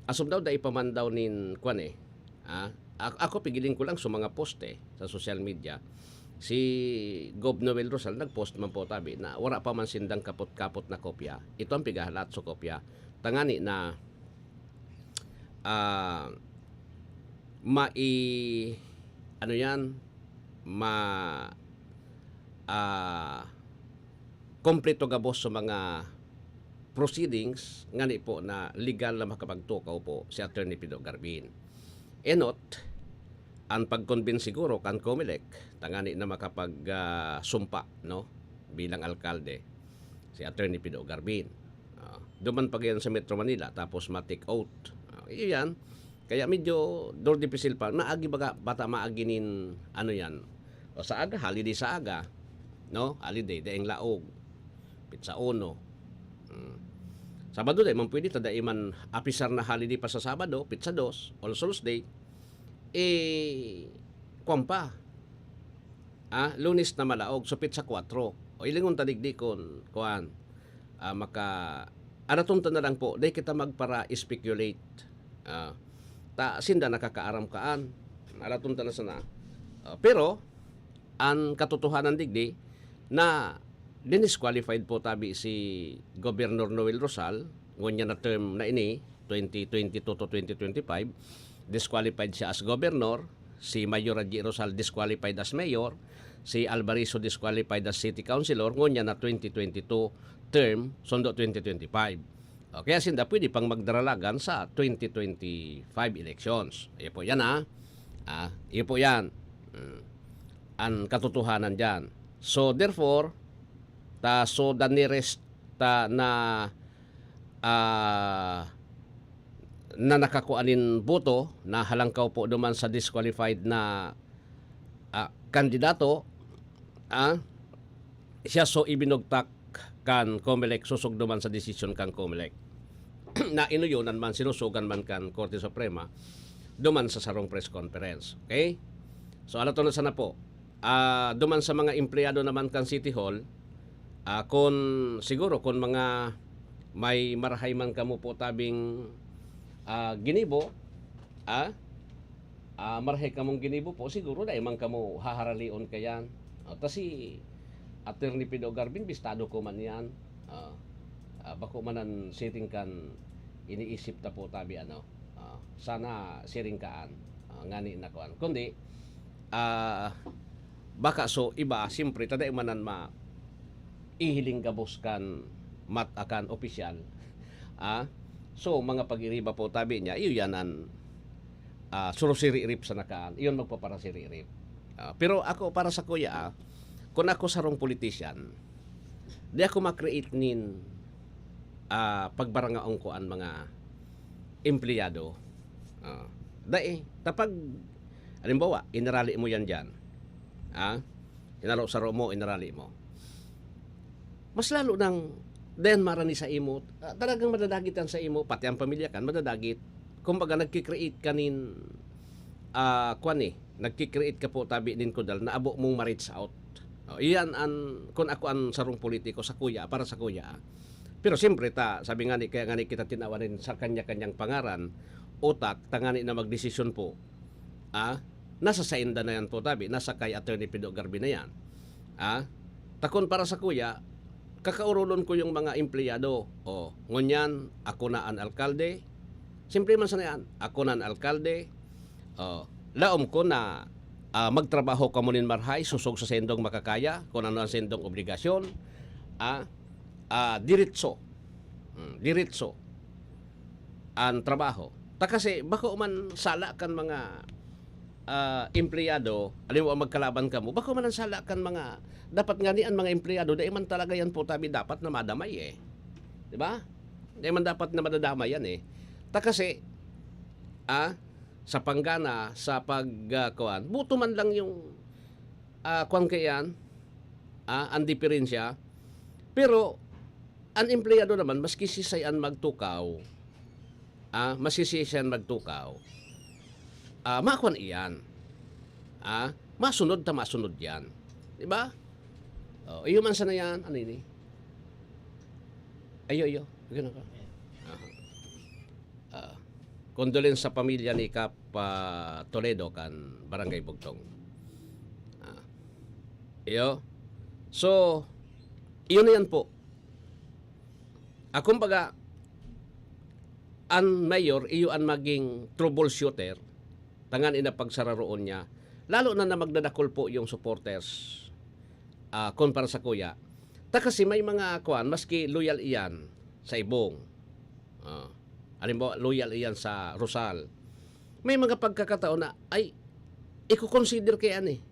As of now, dai pa man daw nin, kwan eh. Ah, a-, ako, pigiling ko lang sa mga post eh, sa social media. Si Gov Noel Rosal, nag-post man po, tabi, na wala pa man sindang kapot-kapot na kopya. Ito ang pigahalat sa kopya. Tangani na, ah, mai-, ano yan, ma-, ah, kompleto gabos sa mga proceedings ngani po na legal na makapagtukaw po si Attorney Pido Garbin. Enot, ang pag-convince siguro kan Comelec, tangani na makapag, ah, sumpa, no, bilang alkalde, si Attorney Pido Garbin. Ah, duman pa gayon sa Metro Manila, tapos ma-take oath. Ah, iyan. Kaya medyo dor dipisil pa. Maagi baga, bata maagi nin, ano yan. O sa aga, holiday sa aga. No? Holiday, daing laog. Pitsa uno. Hmm. Sabado, dai man pwede, ta dai man apisar na holiday pa sa Sabado, pitsa dos, All Souls Day. Eh, kwan pa. Ah, Lunes na malaog, so pitsa kwatro. O, hilingon ta digdi kun, kuan, ah, maka-, adaton ta na lang po, dai kita magpara-speculate. Ah, ta sinda nakakaaram kaan. Adaton ta na sana. Ah, pero, an katotohanan digdi na dinisqualified po tabi si Governor Noel Rosal, ngunyan na term na ini, twenty twenty-two to twenty twenty-five, disqualified siya as governor, si Mayor Raji Rosal disqualified as mayor, si Alvarizo disqualified as city councilor, ngunyan na twenty twenty-two term, sundo twenty twenty-five. O, kaya sinda pwede pang magdaralagan sa twenty twenty-five elections. Iyo po yan, ha? Ah, iyo po yan. Mm. An katotohanan dyan. So, therefore, ta, so the nearest ta na, ah, na nakakua nin boto na halangkaw po duman sa disqualified na, ah, kandidato, ah, siya so ibinugtak kan Comelec, sosog duman sa desisyon kan Comelec na inuyonan man, sinusugan man kan Korte Suprema duman sa sarong press conference. Okay? So, alaton na sana po. Ah, duman sa mga empleyado naman kan City Hall, ah, kun, siguro kun mga may marahay man kamo po tabing, ah, ginibo, ah, ah, marahay kamong ginibo po, siguro dai man kamo haharalion kayan. Ah, ta si Attorney Pido Garbin, bistado ko man yan. Ah, ah, bako man an siring kan iniisip ta po tabi, ano. Ah, sana siring kaan, ah, ngani na kuan. Kundi, ah, baka so iba, siyempre, ta dai man an ma-, ihiling gabos kan mat-, akan opisyal. Ah, so, mga pag-iriba po tabi niya, iyo yan an, ah, surusirip sa nakaan. Iyon magpaparasirip. Ah, pero ako, para sa kuya, ah, kung ako sarong politician, di ako ma-create nin, ah, pagbarangaon ko an mga empleyado. Ah, dai, ta pag, halimbawa, inarali mo yan diyan. Ah, inaro-saro mo, inarali mo. Mas lalo nang dayan marani sa imo, ah, talagang madadagit yan sa imo, pati ang pamilya kan madadagit. Kumbaga, nagki-create ka nin, ah, kwan eh, nagki-create ka po tabi nin kudal na abo mong ma-reach out. Oh, iyan an, kun ako an sarong politiko sa kuya, para sa kuya, ah. Pero siyempre ta, sabi nga ni, kaya nga ni kita tinawan nin sa kanya-kanyang pangaran, utak, tangani na magdesisyon po. Ah, nasa sainda na yan po tabi, nasa kay Attorney Pido Garbi na yan. Ah, takon para sa kuya, kakaurulon ko yung mga empleyado. Oh, ngunyan, ako na an alkalde. Simple man sana yan. Ako na an alkalde. Oh, laom ko na, ah, magtrabaho kamo nin marhay, sosog sa sendong makakaya, kung ano ang sendong obligasyon. Ah, ah, diretso. Hmm, diretso an trabaho. Ta kasi bako man sala kan mga, ah, empleyado, halimbawa magkalaban kamo, bako man an sala kan mga, dapat ngani an mga empleyado, dai man talaga yan po tabi dapat na madamay eh. Di ba? Dai man dapat na madadamay yan eh. Ta kasi, ah, sa panggana, sa pag, ah, kuwan, buto man lang yung, ah, kuwan kaiyan, ah, ang diferensya. Pero, an empleyado naman, maski siisay an magtukaw, ah, maski siisay an magtukaw, ah, makuan iyan. Ah, masunod ta masunod yan. Di ba? Oh, iyo man sana yan. Ano ini? Ayo, iyo. Ganun ka. Aha. Ah, condolence sa pamilya ni Kap, ah, Toledo kan Barangay Bugtong. Ah, iyo. So, iyon na yan po. Ah, kumbaga, an mayor, iyo an maging troubleshooter, tangan ina pagsararoon niya. Lalo na na magdadakol po yung supporters, ah, kumpara sa kuya. Ta kasi may mga, kuwan, maski loyal iyan sa Ibong. Ah, halimbawa, loyal iyan sa Rosal. May mga pagkakataon na, ay, iko-consider kaya ni.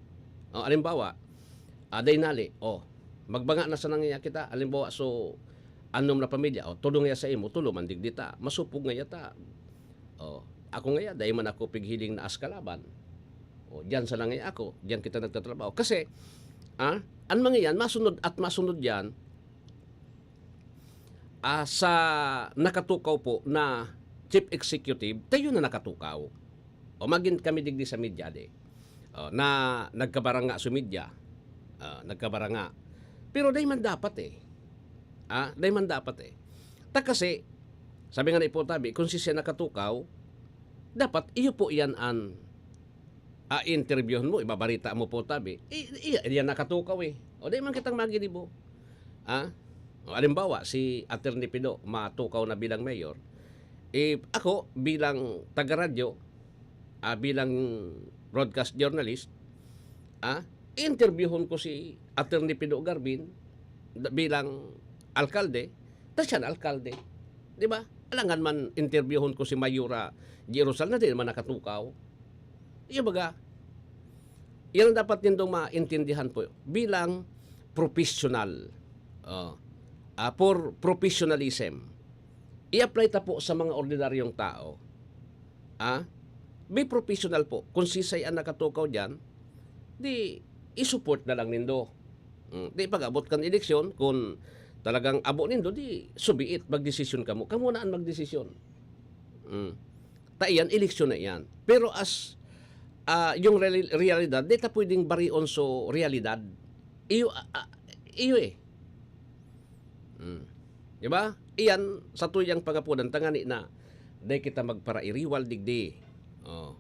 Oh, halimbawa, ah, Dainali, oh, magbanga na sana ngaya kita. Halimbawa, so, anom na pamilya, oh, tulo ngaya sa imo, tulo man digdi ta. Masupog ngaya ta. Oh, ako ngaya, dai man ako pighiling na as kalaban. Oh, diyan sana ngaya ako, diyan kita nagtatrabaho. Kasi, ah, an mga yan, masunod at masunod yan, ah, sa nakatukaw po na chief executive, tayo na nakatukaw. O magin kami digdi sa media di. O, na nagkabaranga sa media. Ah, nagkabaranga. Pero dai man dapat eh. Ah, dai man dapat eh. Ta kasi, sabi nga ni Ipo Tabi, kung si siya nakatukaw, dapat iyo po iyan an, ah, interbyuhon mo, ibabarita mo po tabi. I, iya, iya nakatukaw eh. O dai man kitang maginibo. Ah? O, halimbawa, si Attorney Pido matukaw na bilang mayor. Eh, ako, bilang taga-radyo, ah, bilang broadcast journalist, ah, interbyuhon ko si Attorney Pido Garbin da-, bilang alkalde, ta siya na alkalde. Di ba? Alangan man interbyuhon ko si Mayora G. Rosal na di naman nakatukaw. Yung baga, yan ang dapat nindong maintindihan po bilang professional. Oh. Ah, for professionalism. I-apply ta po sa mga ordinaryong tao. Ah? Be professional po. Kung sisay ang nakatukaw dyan, di isupport na lang nindo. Mm, di pag-abot kan eleksyon, kung talagang abo nindo, di subiit, magdesisyon kamo. Kamo na ang magdesisyon. Mm. Ta iyan, eleksyon na iyan. Pero as, ah, yung reali-, realidad, di ta pwedeng barion so realidad. Iyo, ah, ah, iyo eh. Mm. Di ba? Iyan, sa tuyang pangapudan, tangani na, dai kita magparairiwal, digdi. Oh.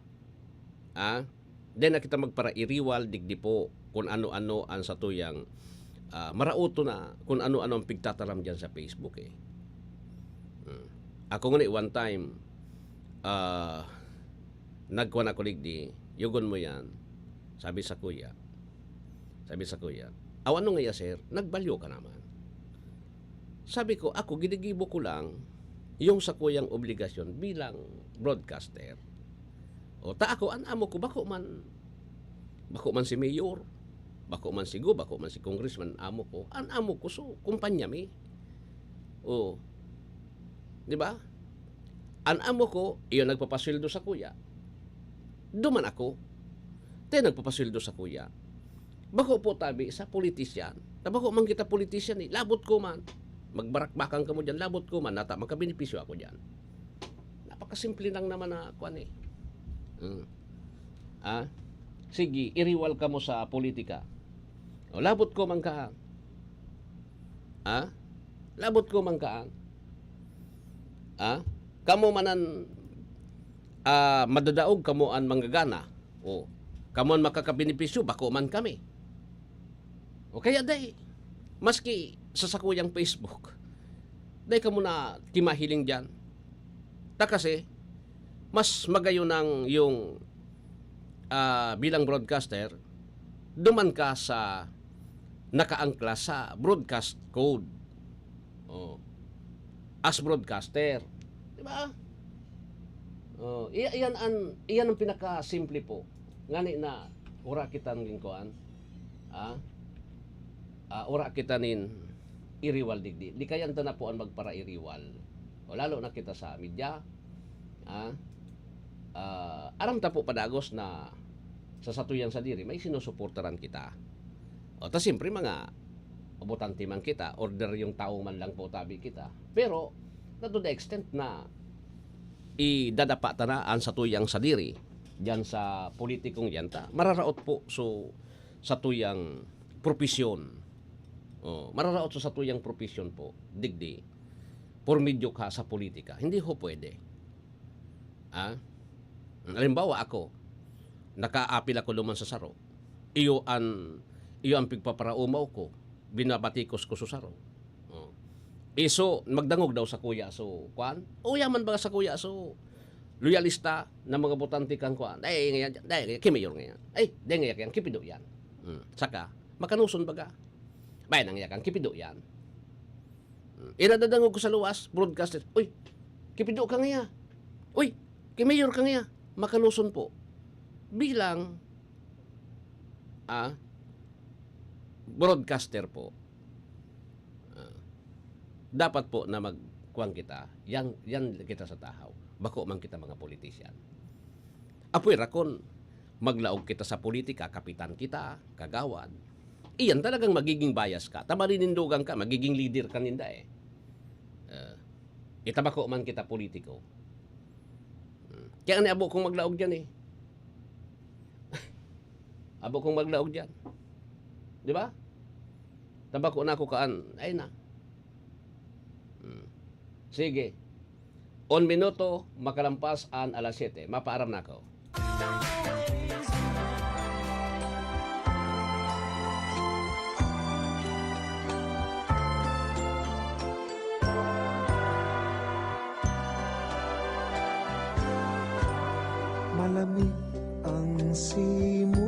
Ah? Dai na kita magparairiwal, digdi po, kung ano-ano ang sa tuyang, ah, marauto na, kung ano-ano ang pigtataram dyan sa Facebook eh. Mm. Ako nga ni one time, ah, nagkuhan ako, digdi, yugon mo yan, sabi sa kuya. Sabi sa kuya, "Aw, ano nga iya, sir? Nagbalyo ka naman." Sabi ko, "Ako, ginigibo ko lang yung sa kuyang obligasyon bilang broadcaster." O, ta ako, an amo ko, bako man, bako man si mayor, bako man si go, bako man si congressman, amo ko. An amo ko, so, kumpanya mi. O, di ba? An amo ko, iyo nagpapasweldo sa kuya. Duman ako. Tayo nagpapasweldo sa kuya. Bako po tabi sa politician. Na bako man kita politician eh. Labot ko man. Magbarakbakan kamo dyan. Labot ko man. Nata, magkabenepisyo ako dyan. Napakasimple lang naman na kwan eh. Hmm. Ah? Sige, iriwal kamo sa politika. O, labot ko man ka. Ah? Labot ko man ka. Ah? Kamo man an, ah, madadaog, kamo an manggagana. O, kamo an makakabenepisyo, bako man kami. O kaya dai, maski sa sakuyang Facebook, dai kamo na kimahiling diyan. Ta kasi, mas magayon ang yung, ah, bilang broadcaster, duman ka sa nakaangkla sa broadcast code. Oh. As broadcaster. Di ba? Oh, iya-, iyan an, iyan ang pinakasimple po. Ngani na, ura kita nin kuan. Ah? Ah, ura kita nin iriwal digdi. Di kaya ta na po an magparairiwal. O lalo na kita sa media. Ah? Ah, aram ta po padagos na sa satuyang sadiri, may sinusuportaran kita. O, ta siyempre, mga botante man kita, ordinaryong tawo man lang po tabi kita. Pero, na to the extent na idadapa ta na an satuyang sadiri diyan sa politikong diyan ta, mararaot po so satuyang propesyon. O, mararaot so satuyang propesyon po, digdi, por medyo ka sa politika. Hindi ho pwede. Ah? Halimbawa, ako, nakaapil ako duman sa saro. Iyo an, iyo an pigpaparaumaw ko, binabatikos ko sa saro. Oh. Iso, magdangog daw sa kuya, so, kwan? O yaman ba sa kuya, so, loyalista na mga botante kang kwan? Dai nga yan, dai nga, ki mayor nga yan. Ay, dai nga yan, kipido yan. Hmm. Saka, makanuson baga. Bay, nang yakan, kipido yan. Hmm. Inadadangog ko sa luwas, broadcaster, "Uy, kipido ka ngaya. Uy, ki mayor ka ngaya." Makanuson po. Bilang, ah, broadcaster po. Ah, dapat po na magkuwang kita, yan, yan kita sa tahaw. Bako man kita mga politician. Apoy rakon, maglaog kita sa politika, kapitan kita, kagawad. Iyan talagang magiging bias ka. Ta marinindugan ka, magiging leader ka ninda eh. Ah, itabako man kita politiko. Hmm. Kaya nga abo kong maglaog dyan eh. Abo kong maglaog dyan. Di ba? Tabako na ako kaan. Ay na. Hmm. Sige. Un minuto, makalampas an alas siyete. Mapaaram na ako. Malamig ang simo.